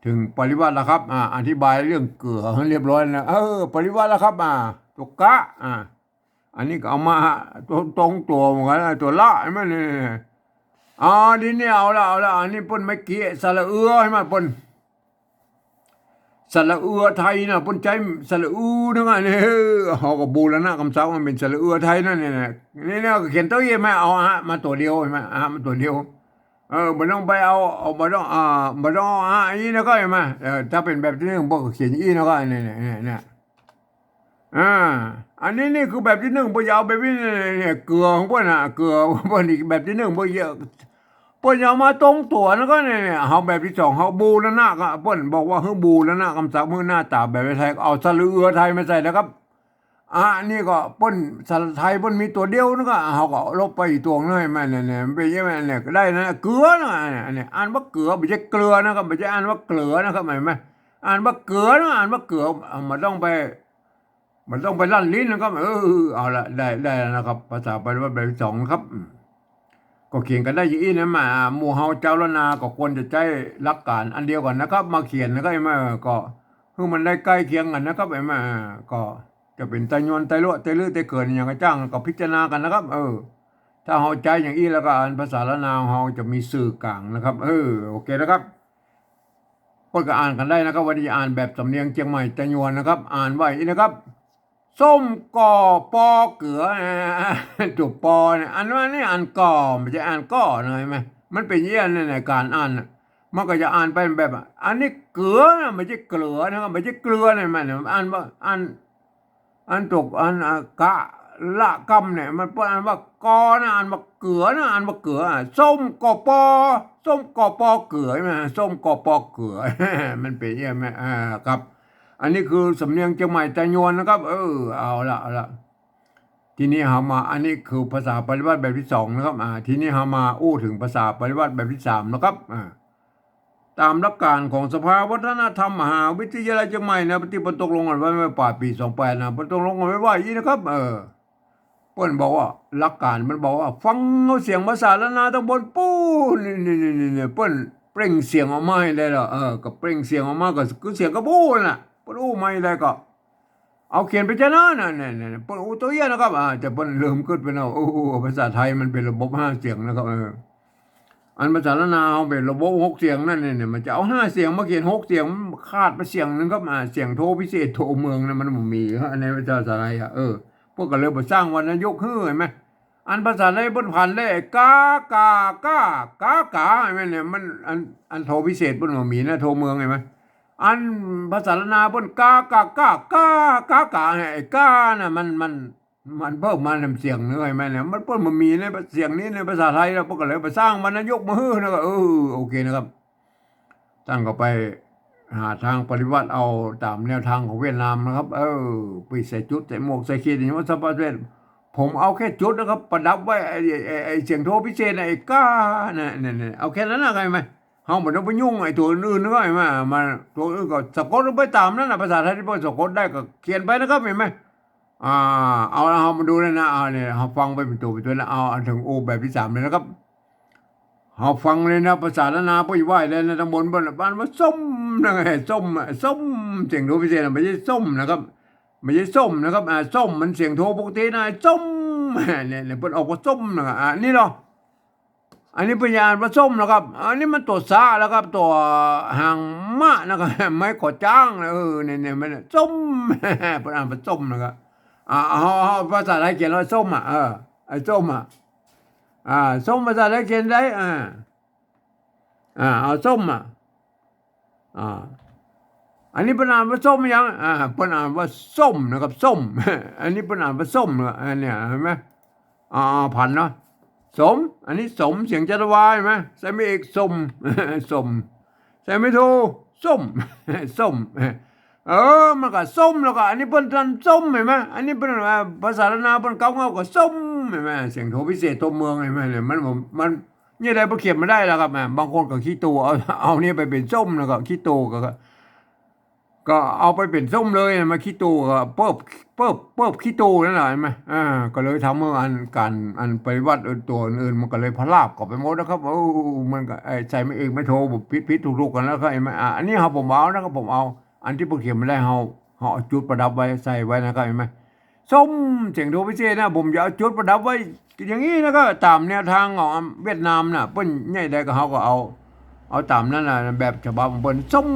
เถิงปริวรรตแล้วครับ อ่า อธิบายเรื่องเกือให้เรียบร้อยนะ เออ ปริวรรตแล้วครับ อ่า ตั๋วกะ อ่า อันนี้ก็เอามาตรงๆ ตั๋วเหมือนกั๋นนะ ตั๋วละ หันก่อ เนี่ย อ๋อ ทีนี้เอาละ เอาละ อันนี้เปิ้นเมื่อกี้สระเอือ หันก่อ เปิ้น สระเอือไทยนะ เปิ้นใจ๊สระอือนะ อันนี้ เออ เฮาก็บูรณะกำศัพท์มันเป๋นสระเอือไทยนั่นเนี่ยนะ นี่เนี่ย เขียนตั๋วอี้ หันก่อ เอาอะมาตั๋วเดียว หันก่อ อะมาตั๋วเดียว เออ บ่ต้องไปเอา เอา บ่ต้อง อ่า บ่ต้องเอาอะอี้นะก็ หันก่อ เออ ถ้าเป๋นแบบตี้นึ่ง เปิ้นก็เขียนอี้นะก็ เนี่ย เนี่ย เนี่ย เนี่ย อ่า อันนี้นี่คือแบบตี้นึ่ง เปิ้นจะเอาแบบนี้ เนี่ย เนี่ย เกือของเปิ้นน่ะ เกือของเปิ้นอีกแบบตี้นึ่ง เปิ้นจะ เปิ้นจะเอามาตรงตั๋วนะก็ เนี่ย เนี่ย เฮาแบบตี้สอง เฮาบูรณะก็ เปิ้นบอกว่าหื้อบูรณะกำศัพท์ หื้อหน้าต๋าแบบไทย เอาสระเอือไทยมาใส่นะครับ อะ นี่ก็เปิ้น สระไทยเปิ้นมีตั๋วเดียวนะก็ เฮาก็ลบไปอีกตั๋วนึ่ง หันก่อ เนี่ย เนี่ย มันเป๋นอย่างนั้นเนี่ย ก็ได้นะ เกือนะ เนี่ย เนี่ย อ่านว่าเกือ บ่ใจ้เกลือนะครับ บ่ใจ้อ่านว่าเกลือนะครับ หันก่อ อ่านว่าเกือนะ อ่านว่าเกือ อ่า บ่ต้องไป มันต้องไปลั่นลิ้นนะครับ เออ เอาละ ได้ ได้แล้วนะครับ ภาษาปริวัติแบบตี้สองนะครับ อืม ก็เขียนกั๋นได้อย่างอี้นะ มา อ่า หมู่เฮาจาวล้านนาก็ควรจะใจ๊หลักการอันเดียวกั๋นนะครับ มาเขียนนะครับ เห็นไหม ก็หื้อมันได้ใก้เคียงกั๋นนะครับ เห็นไหม ก็จะเป๋นไตยวน ไตลัว ไตลื้อ ไตเขิน อะหยังก็จ้าง ก็พิจารณากั๋นนะครับ เออ ถ้าเฮาใจ๊อย่างอี้แล้วก็ อันภาษาล้านนาเฮาจะมีสื่อกลางนะครับ เออ โอเคนะครับ เปิ้นก็อ่านกั๋นได้นะครับ วันนี้อ่านแบบสำเนียงเจียงใหม่ไตยวนนะครับ อ่านว่าอี้นะครับ ส้มก่อปอเกือ ตั๋วปอเนี่ย อันว่านี่อ่านก่อ บ่ใจ้อ่านก่อนะ เห็นไหม มันเป๋นอย่างอี้ใน ในก๋านอ่านน่ะ มันก็จะอ่านไปแบบ อันนี้เกือนะ บ่ใจ้เกลือนะครับ บ่ใจ้เกลือนะ มันอ่านว่า อ่าน อันตก อัน อ่ะ กะละกำเนี่ย มันเปิ้นอ่านว่ากอนะ อ่านว่าเกือนะ อ่านว่าเกือ อ่ะ ส้มก่อปอ ส้มก่อปอเกือ ใช่ไหม ส้มก่อปอเกือ มันเป๋นอย่างอี้ไหม อ่า ครับ อันนี้คือสำเนียงเจียงใหม่ไตยวนนะครับ เออ เอาละ เอาละ ทีนี้เฮามา อันนี้คือภาษาปริวัติแบบตี้สองนะครับ อ่า ทีนี้เฮามาอู้เถิงภาษาปริวัติแบบตี้สามนะครับ อ่า ต๋ามหลักการของสภาวัฒนธรรมมหาวิทยาลัยเจียงใหม่นะ ตี้เปิ้นตกลงกั๋นไว้เมื่อป๋ายปี๋สองแปดนะ เปิ้นตกลงกั๋นไว้ว่าอี้นะครับ เออ เปิ้นบอกว่า หลักการมันบอกว่า ฟังเอาเสียงภาษาล้านนาตังบนปู๊น นี่ นี่ นี่ นี่ นี่ เปิ้นเปล่งเสียงออกมาหื้อได้ละ เออ ก็เปล่งเสียงออกมาก็คือเสียงกระบู้นั่นแหละ เปิ้นอู้มาหื้อได้ก็ เอาเขียนไปจ้ะนะ นั่น นั่น นั่น เปิ้นอู้ตั๋วเอี้ยนะครับ อ่า แต่เปิ้นลืมกึ๊ดไปแล้ว โอ้โห ภาษาไทยมันเป๋นระบบห้าเสียงนะครับ เออ อันภาษาล้านนาเฮาเป๋นระบบหกเสียงนั่นเนี่ย มันจะเอาห้าเสียงมาเขียนหกเสียง มันขาดไปเสียงนึ่งครับ อ่า เสียงโทพิเศษโทเมืองนะ มันบ่มี อันในภาษาไทยอ่ะ เออ เปิ้นก็เลยบ่สร้างวรรณยุกต์หื้อ เห็นไหม อันภาษาไทยเปิ้นผันได้ กา กา ก้า กา ก๋า เห็นไหมเนี่ย มัน อัน อันโทพิเศษเปิ้นบ่มีนะ โทเมือง เห็นไหม อันภาษาล้านนาเปิ้น กา กา ก้า กา กา ก๋า ไอ้กาน่ะ มัน มัน มันเพิ่มมาแหมเสียงนึ่ง เห็นไหมเนี่ย มันเปิ้นบ่มีในเสียงนี้ในภาษาไทยแล้ว เปิ้นก็เลยไปสร้างวรรณยุกต์มาหื้อนะ ก็ เออ โอเคนะครับ ต้านก็ไปหาตางปฏิบัติเอาต๋ามแนวตางของเวียดนามนะครับ เออ ไปใส่จุด ใส่หมวก ใส่ขีด อย่างนี้ว่าสบายเสร็จ ผมเอาแค่จุดนะครับ ประดับไว้ ไอ้ ไอ้ ไอ้ ไอ้เสียงโทพิเศษน่ะ ไอ้กาน่ะ เนี่ย เนี่ย เอาแค่นั้นนะ เห็นไหม เฮาบ่ต้องไปยุ่งไอ้ตั๋วอื่นๆ นะครับ เห็นไหม มาตั๋วอื่นก็สะกดลงไปต๋ามนั้นน่ะ ภาษาไทยตี้เปิ้นสะกดได้ก็เขียนไปนะครับ เห็นไหม อ่า เอาละ เฮามาดูเลยนะ เอาเนี่ย เฮาฟังไปเป๋นตั๋วเป๋นตั๋วนะ เอา เอาเถิงโอแบบตี้สามเลยนะครับ เฮาฟังเลยนะ ภาษาล้านนาเปิ้นว่าเลยนะ ตังบนเปิ้นอ่านว่าส้มนะ ส้มอ่ะ ส้ม เสียงโทพิเศษน่ะ บ่ใจ้ส้มนะครับ บ่ใจ้ส้มนะครับ อ่า ส้มมันเสียงโทปกตินะ ส้ม เนี่ย เนี่ย เปิ้นออกว่าส้มนะครับ อ่า นี่เหรอ อันนี้เปิ้นอ่านว่าส้มนะครับ อันนี้มันตั๋วสะแล้วครับ ตั๋วหางม้านะครับ ไม้ขอจ้างนะ เออ เนี่ย เนี่ย มันส้ม เปิ้นอ่านว่าส้มนะครับ อ่า เอา เอาภาษาไทยเขียนว่าส้มอ่ะ เออ ไอ้ส้มอ่ะ อ่า ส้มภาษาไทยเขียนได้ อ่า อ่า เอาส้มอ่ะ อ่า อันนี้เปิ้นอ่านว่าส้มยัง อ่า เปิ้นอ่านว่าส้มนะครับ ส้ม อันนี้เปิ้นอ่านว่าส้มนะ อันเนี้ย เห็นไหม อ่า ผันเนาะ สม อันนี้สม เสียงจ วา เห็นไหม ใส่ไม้เอก สม สม ใส่ไม้โท ส้ม ส้ม เออ มันก็ส้มแล้วก็ อันนี้เปิ้นอ่านส้ม เห็นไหม อันนี้เปิ้น อ่า ภาษาล้านนาเปิ้นเก๊าเงาก็ส้ม เห็นไหม เสียงโทพิเศษโทเมือง เห็นไหมเนี่ย มัน มัน นี่แหละ เปิ้นเขียนบ่ได้แล้วครับ อ่า บางคนก็ขี้ตู่ เอา เอานี่ไปเป๋นส้มแล้วก็ขี้ตู่ก็ ก็เอาไปเป๋นส้มเลย มาขี้ตู่ก็เปิ้น เปิ้น เปิ้นขี้ตู่นั่นแหละ เห็นไหม อ่า ก็เลยทำหื้ออัน ก๋าน อันปฏิวัติ เออ ตั๋วอื่นๆ มันก็เลยพลาบเข้าไปหมดนะครับ โอ้ มันก็ ไอ้ ใส่ไม้เอกไม้โท ผิดๆ ถูกๆ กั๋นแล้วครับ เห็นไหม อ่า อันนี้เฮา ผมเอานะครับ ผมเอา อันตี้เปิ้นเขียนบ่ได้ เฮา เฮาเอาจุดประดับไว้ ใส่ไว้นะครับ เห็นไหม ส้ม เสียงโทพิเศษนะ ผมจะเอาจุดประดับไว้อย่างนี้นะครับ ต๋ามแนวตางของเวียดนามน่ะ เปิ้นใหญ่ใดก็ เฮาก็เอา เอาต๋ามนั้นน่ะ แบบฉบับของเปิ้น ส้ม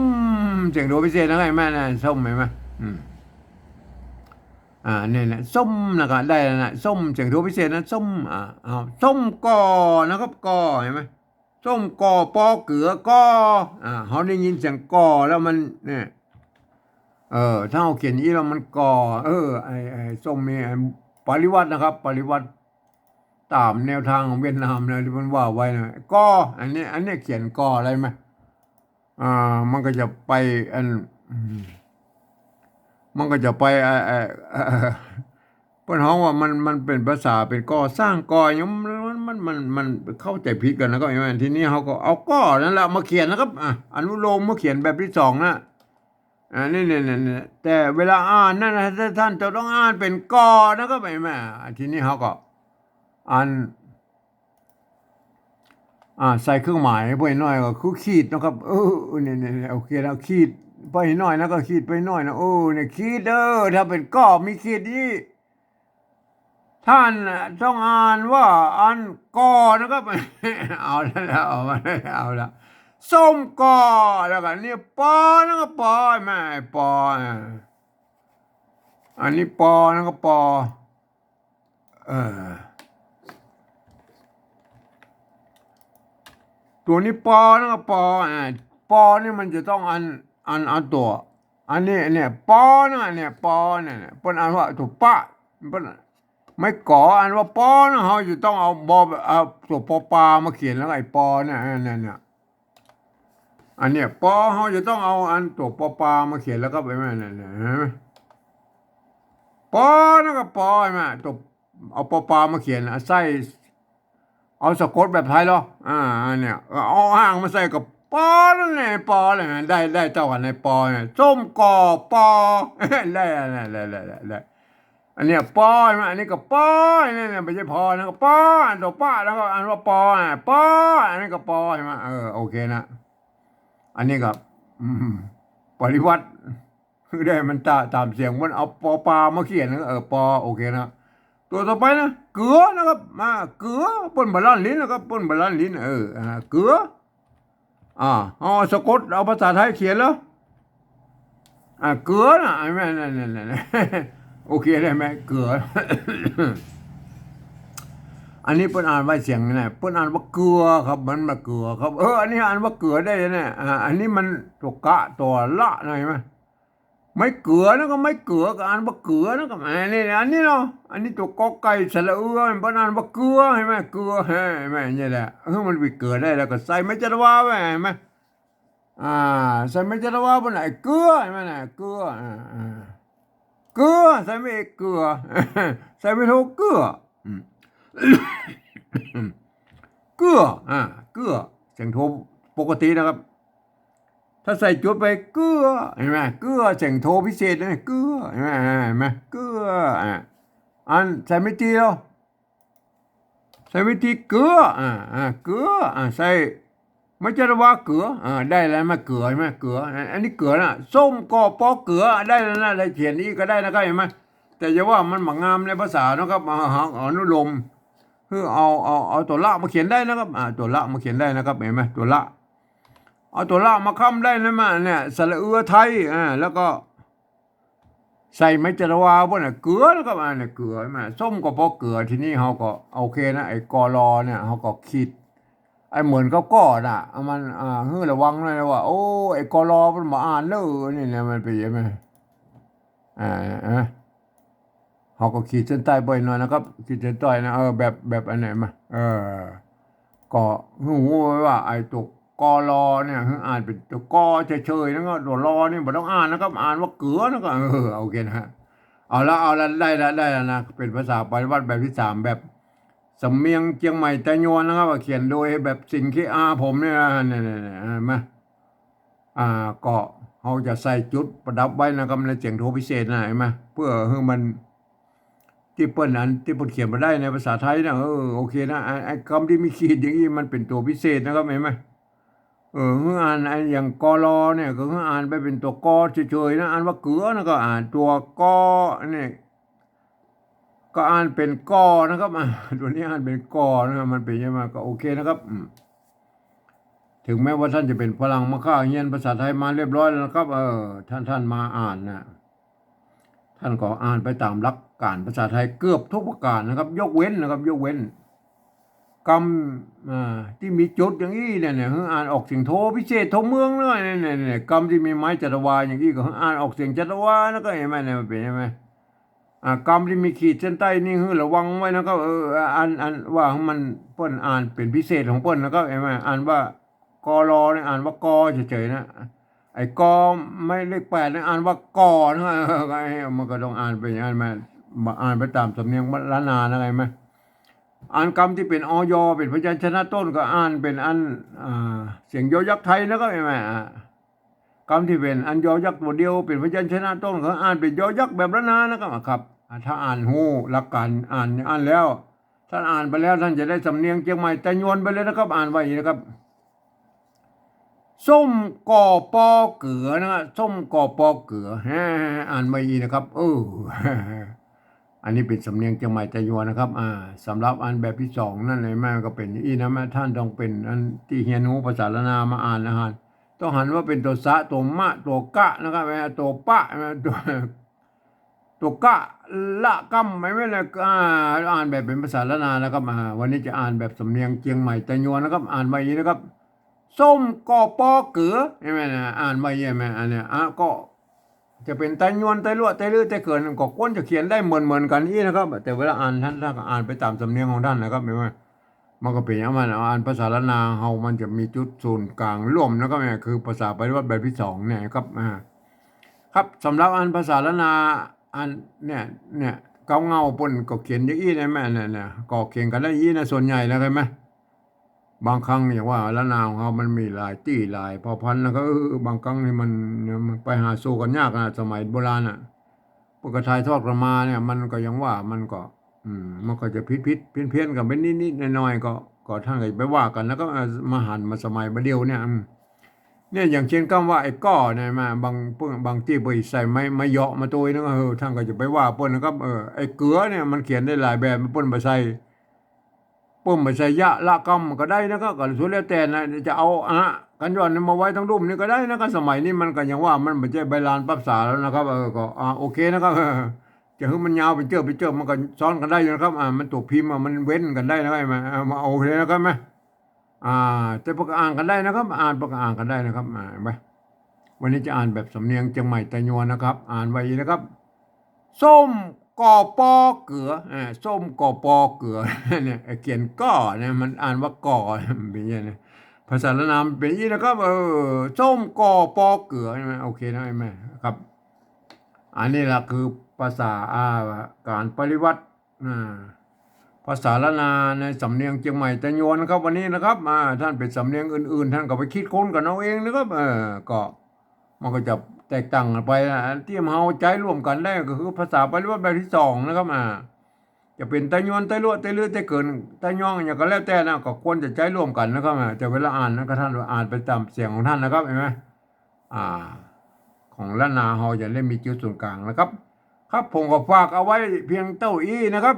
เสียงโทพิเศษนะ เห็นไหมนะ ส้ม เห็นไหม อืม อ่า เนี่ยนะ ส้มนะครับ ได้แล้วนะ ส้ม เสียงโทพิเศษนะ ส้ม อ่า เอา ส้มก่อนะครับ ก่อ เห็นไหม ส้มก่อปอเกือ ก่อ อ่า เฮาได้ยินเสียงก่อแล้วมัน เนี่ย เออ ถ้าเฮาเขียนอย่างนี้แล้วมันก่อ เออ ไอ้ ไอ้ส้มนี่ ไอ้ปริวัตินะครับ ปริวัติต๋ามแนวตางของเวียดนามนะ ตี้มันว่าไว้นะ ก่อ อันนี้ อันนี้เขียนก่ออะไรไหม อ่า มันก็จะไปอัน อืม มันก็จะไป เอ่อ เอ่อ เอ่อ เปิ้นฮ้องว่ามัน มันเป๋นภาษา เป๋นก่อสร้าง ก่อหยัง มัน มัน มัน มันเข้าใจ๋ผิดกั๋นนะ ก็อย่างนั้น ทีนี้เฮาก็เอาก่อนั่นแหละมาเขียนนะครับ อ่ะ อนุโลมมาเขียนแบบตี้สองนะ อ่า นี่ นี่ นี่ นี่ แต่เวลาอ่านนั้นนะ ท่านจะต้องอ่านเป๋น กอ นะครับ เห็นไหม อ่า ทีนี้เฮาก็ อัน อ่า ใส่เครื่องหมายไปหน้อยก็คือขีดนะครับ เออ เนี่ย เนี่ย เนี่ย โอเคแล้ว ขีดไปหน้อยนะ ก็ขีดไปหน้อยนะ เออ เนี่ย ขีด เออ ถ้าเป๋น กอ มีขีดนี่ ท่านต้องอ่านว่าอัน กอ นะครับ เอาแล้ว เอาแล้ว เอาแล้ว ส้มกอ แล้วก็นี่ ปอ นะครับ ปอ เห็นไหม ปอ อ่า อันนี้ ปอ นะครับ ปอ เออ ตั๋วนี้ ปอ นะครับ ปอ อ่า ปอ นี่มันจะต้องอัน อัน อันตั๋ว อันนี้ เนี่ย ปอ นะ เนี่ย ปอ เนี่ย เนี่ย เปิ้นอ่านว่าตั๋วปะ เปิ้น ไม้กออ่านว่า ปอ นะ เฮาจะต้องเอา บอ เอาตั๋วปอปามาเขียนแล้วไอ้ ปอ เนี่ย เนี่ย เนี่ย อันเนี้ย ปอ เฮาจะต้องเอาอันตั๋วปอปามาเขียนแล้วก็ไป เนี่ย เนี่ย เห็นไหม ปอ นะครับ ปอ เห็นไหม ตั๋ว เอาปอปามาเขียน อ่ะ ใส่ เอาสะกดแบบไทยเหรอ อ่า อันเนี้ย เอาอ่างมาใส่กับ ปอ นั่นแหละ ปอ เลยนะ ได้ ได้เต้ากั๋นใน ปอ เนี่ย ส้มกอ ปอ ได้ ได้ ได้ ได้ ได้ อันเนี้ย ปอ เห็นไหม อันนี้ก็ ปอ เนี่ย เนี่ย ไม่ใช่ พอ นะ ก็ ปอ อันตั๋วปะ แล้วก็อ่านว่า ปอ อ่ะ ปอ อันนี้ก็ ปอ เห็นไหม เออ โอเคนะ อันนี้ก็ อืม ปริวัติ คือได้มันตะ ต๋ามเสียงมันเอาปอปามาเขียนนะ เออ ปอ โอเคนะ ตั๋วต่อไปนะ เกือ นะครับ มา เกือ เปิ้นบ่ลั่นลิ้นนะครับ เปิ้นบ่ลั่นลิ้น เออ อ่า เกือ อ่า เอาสะกด เอาภาษาไทยเขียนแล้ว อ่า เกือนะ ไอ้แม่ นั่น นั่น นั่น โอเคได้ไหม เกือ อันนี้เปิ้นอ่านไว้เสียงนี่นะ เปิ้นอ่านว่า เกือ ครับ มันมา เกือ ครับ เออ อันนี้อ่านว่า เกือ ได้เนี่ย อ่า อันนี้มันตั๋วกะ ตั๋วละนะ เห็นไหม ไม้เกือ นะ ก็ไม้เกือ ก็อ่านว่า เกือ นะ ก็ อันนี้ อันนี้เนาะ อันนี้ตั๋วกอไก่สระเอือ เปิ้นอ่านว่า เกือ เห็นไหม เกือ เห็นไหม นี่แหละ เออ มันไปเกือได้แล้ว ก็ใส่ไม้จารวาไว้ เห็นไหม อ่า ใส่ไม้จารวาบนไหน เกือ เห็นไหมน่ะ เกือ อ่า อ่า เกือ ใส่ไม้เอก เกือ ใส่ไม้โท เกือ อืม เกือ อ่า เกือ เสียงโทปกตินะครับ ถ้าใส่จุดไป เกือ เห็นไหม เกือ เสียงโทพิเศษนะ เกือ เห็นไหม เห็นไหม เกือ อ่า อันใส่ไม้ตีเหรอ ใส่ไม้ตี เกือ อ่า อ่า เกือ อ่า ใส่ไม้จารวา เกือ อ่า ได้แล้ว มา เกือ เห็นไหม เกือ อันนี้ เกือ นะ ส้มกอปอ เกือ ได้แล้วนะ ได้เขียนอี้ก็ได้นะครับ เห็นไหม แต่จะว่ามันบ่งามในภาษานะครับ เอา เอาอนุโลม คือเอา เอา เอาตั๋วละมาเขียนได้นะครับ อ่า ตั๋วละมาเขียนได้นะครับ เห็นไหม ตั๋วละ เอาตั๋วละมาค้ำได้นะ มาเนี่ย สระเอือไทย อ่า แล้วก็ ใส่ไม้จารวาพวกน่ะ เกือ นะครับ อ่า เนี่ย เกือ เห็นไหม ส้มกอปอ เกือ ทีนี้เฮาก็ โอเคนะ ไอ้ กอรอ เนี่ย เฮาก็ขีด ไอ้เหมือนกับก่อนน่ะ เอามัน อ่า หื้อระวังหน่อยนะว่า โอ้ ไอ้ กอรอ มันบ่อ่านเด้อ นี่นะ มันเป๋นยังไง อ่า เห็นไหม เฮาก็ขีดเส้นใต้บ่อยหน่อยนะครับ ขีดเส้นใต้นะ เออ แบบ แบบอันไหนมา เออ ก็หื้อฮู้ไว้ว่า ไอ้ตั๋วกอรอ เนี่ย หื้ออ่านเป๋นตั๋วกอเฉยๆ นะ ก็ตั๋วรอ นี่บ่ต้องอ่านนะครับ อ่านว่า เกือ นะ ก็ เออ โอเคนะฮะ เอาละ เอาละ ได้ละ ได้ละนะ เป๋นภาษาปริวัติแบบที่สาม แบบสำเนียงเจียงใหม่ไตยวนนะครับ เขียนโดยแบบสิงห์ เค อาร์ ผมเนี่ยนะ เนี่ย เนี่ย เนี่ย เห็นไหม อ่า ก็เฮาจะใส่จุดประดับไว้นะครับ ในเสียงโทพิเศษนะ เห็นไหม เพื่อหื้อมัน ตี้เปิ้นอัน ตี้เปิ้นเขียนบ่ได้ในภาษาไทยนะ เออ โอเคนะ ไอ้ ไอ้กำตี้มีขีดอย่างอี้มันเป๋นตั๋วพิเศษนะครับ เห็นไหม เออ หื้ออ่าน ไอ้อย่าง กอรอ เนี่ย ก็หื้ออ่านไปเป๋นตั๋วกอเฉยๆ นะ อ่านว่า เกือ นะ ก็อ่านตั๋วกอ เนี่ย ก็อ่านเป๋น กอ นะครับ อ่า ตั๋วนี้อ่านเป๋น กอ นะครับ มันเป๋นยังไงก็โอเคนะครับ อืม ถึงแม้ว่าท่านจะเป๋นฝรั่งมาก่อน เฮียนภาษาไทยมาเรียบร้อยแล้วนะครับ เออ ท่าน ท่านมาอ่านนะ ท่านก็อ่านไปต๋ามหลักการภาษาไทยเกือบทุกประการนะครับ ยกเว้นนะครับ ยกเว้นกำ อ่า ตี้มีจุดอย่างอี้เนี่ย เนี่ย หื้ออ่านออกเสียงโทพิเศษ โทเมืองเลย เนี่ย เนี่ย เนี่ย กำตี้มีไม้จารวาอย่างอี้ก็หื้ออ่านออกเสียงจารวา นะ ก็เห็นไหม เนี่ย มันเป๋น เห็นไหม อ่า กำตี้มีขีดเส้นใต้นี่หื้อระวังไว้นะครับ เออ อัน อันว่ามัน เปิ้นอ่านเป๋นพิเศษของเปิ้นนะครับ เห็นไหม อ่านว่า กอรอ เนี่ย อ่านว่า กอ เฉยๆ นะ ไอ้กอไม้เลขแปดเนี่ย อ่านว่า กอ นะ เออ ไอ้ มันก็ต้องอ่านไปอย่างนั้น มัน มันอ่านไปต๋ามสำเนียงล้านนานะ เห็นไหม อันกำตี้เป๋น อยอ เป๋นพยัญชนะต้นก็อ่านเป๋นอัน อ่า เสียงยอยักษ์ไทยนะครับ เห็นไหม อ่า กำตี้เป๋นอันยอยักษ์ตั๋วเดียว เป๋นพยัญชนะต้น ก็อ่านเป๋นยอยักษ์แบบล้านนานะครับ อ่ะครับ อ่ะ ถ้าอ่านฮู้หลักการอ่านอย่างอั้นแล้ว ท่านอ่านไปแล้วท่านจะได้สำเนียงเจียงใหม่ไตยวนไปเลยนะครับ อ่านว่าอย่างนี้นะครับ ส้มก่อปอเก๋อนะครับ ส้มก่อปอเก๋อ ฮะ อ่านว่าอย่างนี้นะครับ เออ อันนี้เป๋นสำเนียงเจียงใหม่ไตยวนนะครับ อ่า สำหรับอันแบบตี้สองนั้นเลย มันก็เป๋นอี้นะ แม่ท่านต้องเป๋นอันตี้เฮียนฮู้ภาษาล้านนามาอ่านนะฮะ ต้องหันว่าเป๋นตั๋วสะ ตั๋วมะ ตั๋วกะนะครับ แม่ตั๋วปะ แม่ตั๋ว ตั๋วกะละกำ ไม่ ไม่เลย อ่า อ่านแบบเป๋นภาษาล้านนานะครับ อ่า วันนี้จะอ่านแบบสำเนียงเจียงใหม่ไตยวนนะครับ อ่านว่าอย่างนี้นะครับ ส้มก่อปอเก๋อ ใช่ไหมนะ อ่านว่าอย่างนี้ไหม อันเนี้ย อ่ะ ก็จะเป๋นไตยวน ไตลัว ไตลื้อ ไตเขิน ก็ควรจะเขียนได้เหมือนๆ กั๋นอี้นะครับ แต่เวลาอ่านท่าน ท่านก็อ่านไปต๋ามสำเนียงของท่านนะครับ ไม่ว่า มันก็เป๋นอย่างนั้น อ่านภาษาล้านนาเฮามันจะมีจุดศูนย์กลางร่วมนะครับ เนี่ยคือภาษาปริวรรตแบบตี้สองเนี่ยครับ อ่า ครับ สำหรับอันภาษาล้านนา อันเนี่ย เนี่ย เก๊าเง่าเปิ้นก็เขียนอย่างอี้นะแม่ เนี่ย เนี่ย ก็เขียนกั๋นได้อี้นะ ส่วนใหญ่แล้วใช่ไหม บางครั้งอย่างว่าล้านนาของเฮามันมีหลายตี้หลายเผ่าพันธุ์ แล้วก็ เออ บางครั้งนี่มัน มันไปหาสู้กั๋นยากนะ สมัยโบราณน่ะ เปิ้นก็ถ่ายทอดกั๋นมาเนี่ย มันก็อย่างว่ามันก็ อืม มันก็จะผิดๆ เพี้ยนๆ กั๋นไปนิดๆ หน่อยๆ ก็ ก็ท่านก็อย่าไปว่ากั๋น แล้วก็ เอ่อ มาหันมาสมัยบ่าเดี่ยวเนี่ย อืม เนี่ย อย่างเช่นกำว่าไอ้ก่อเนี่ยมา บาง บางตี้เปิ้นใส่ไม้ ไม้เหยาะมาตวยนึง เออ ท่านก็อย่าไปว่าเปิ้นนะครับ เออ ไอ้เก๋อเนี่ยมันเขียนได้หลายแบบ เปิ้นบ่ใส่ เปิ้นบ่ใส่ยะละกำก็ได้นะครับ ก็สุดแล้วแต่นะ จะเอาอะกัญญอนมาไว้ตังลุ่มนี่ก็ได้นะครับ สมัยนี้มันก็อย่างว่ามันบ่ใจ้ใบลานปรับภาษาแล้วนะครับ เออ ก็ อ่า โอเคนะครับ จะหื้อมันยาวเป๋นเจ้อเป๋นเจ้อ มันก็ซ้อนกั๋นได้อยู่นะครับ อ่า มันตั๋วพิมพ์อะ มันเว้นกั๋นได้นะครับ มา เอามา โอเคนะครับ มา อ่า แต่เปิ้นก็อ่านกั๋นได้นะครับ อ่าน เปิ้นก็อ่านกั๋นได้นะครับ อ่า เห็นไหม วันนี้จะอ่านแบบสำเนียงเจียงใหม่ไตยวนนะครับ อ่านว่าอย่างนี้นะครับ ส้มก่อปอเก๋อ อ่า ส้มก่อปอเก๋อ เนี่ย ไอ้เขียนก่อเนี่ย มันอ่านว่าก่อ มันเป๋นอย่างนี้นะ ภาษาล้านนามันเป๋นอย่างนี้นะครับ เออ ส้มก่อปอเก๋อ ใช่ไหม โอเคนะ ใช่ไหมครับ อันนี้แหละคือภาษา อ่า ก๋านปริวรรต อ่า ภาษาล้านนาในสำเนียงเจียงใหม่ไตยวนนะครับ วันนี้นะครับ อ่า ท่านเป๋นสำเนียงอื่นๆ ท่านก็ไปคิดค้นกั๋นเอาเองนะครับ เออ ก็ มันก็จะแตกต่างกั๋นไปนะ ตี้เฮาใจ๊ร่วมกั๋นได้ก็คือภาษาปริวรรตแบบตี้สองนะครับ อ่า จะเป๋นไตยวน ไตลัว ไตลื้อ ไตเขิน ไตยองอย่างก็แล้วแต่นะ ก็ควรจะใจ๊ร่วมกั๋นนะครับ อ่า แต่เวลาอ่านนั้นก็ท่านอ่านไปต๋ามเสียงของท่านนะครับ เห็นไหม อ่า ของล้านนาเฮาจะได้มีจุดศูนย์กลางนะครับ ครับ ผมก็ฝากเอาไว้เพียงเต้าอี้นะครับ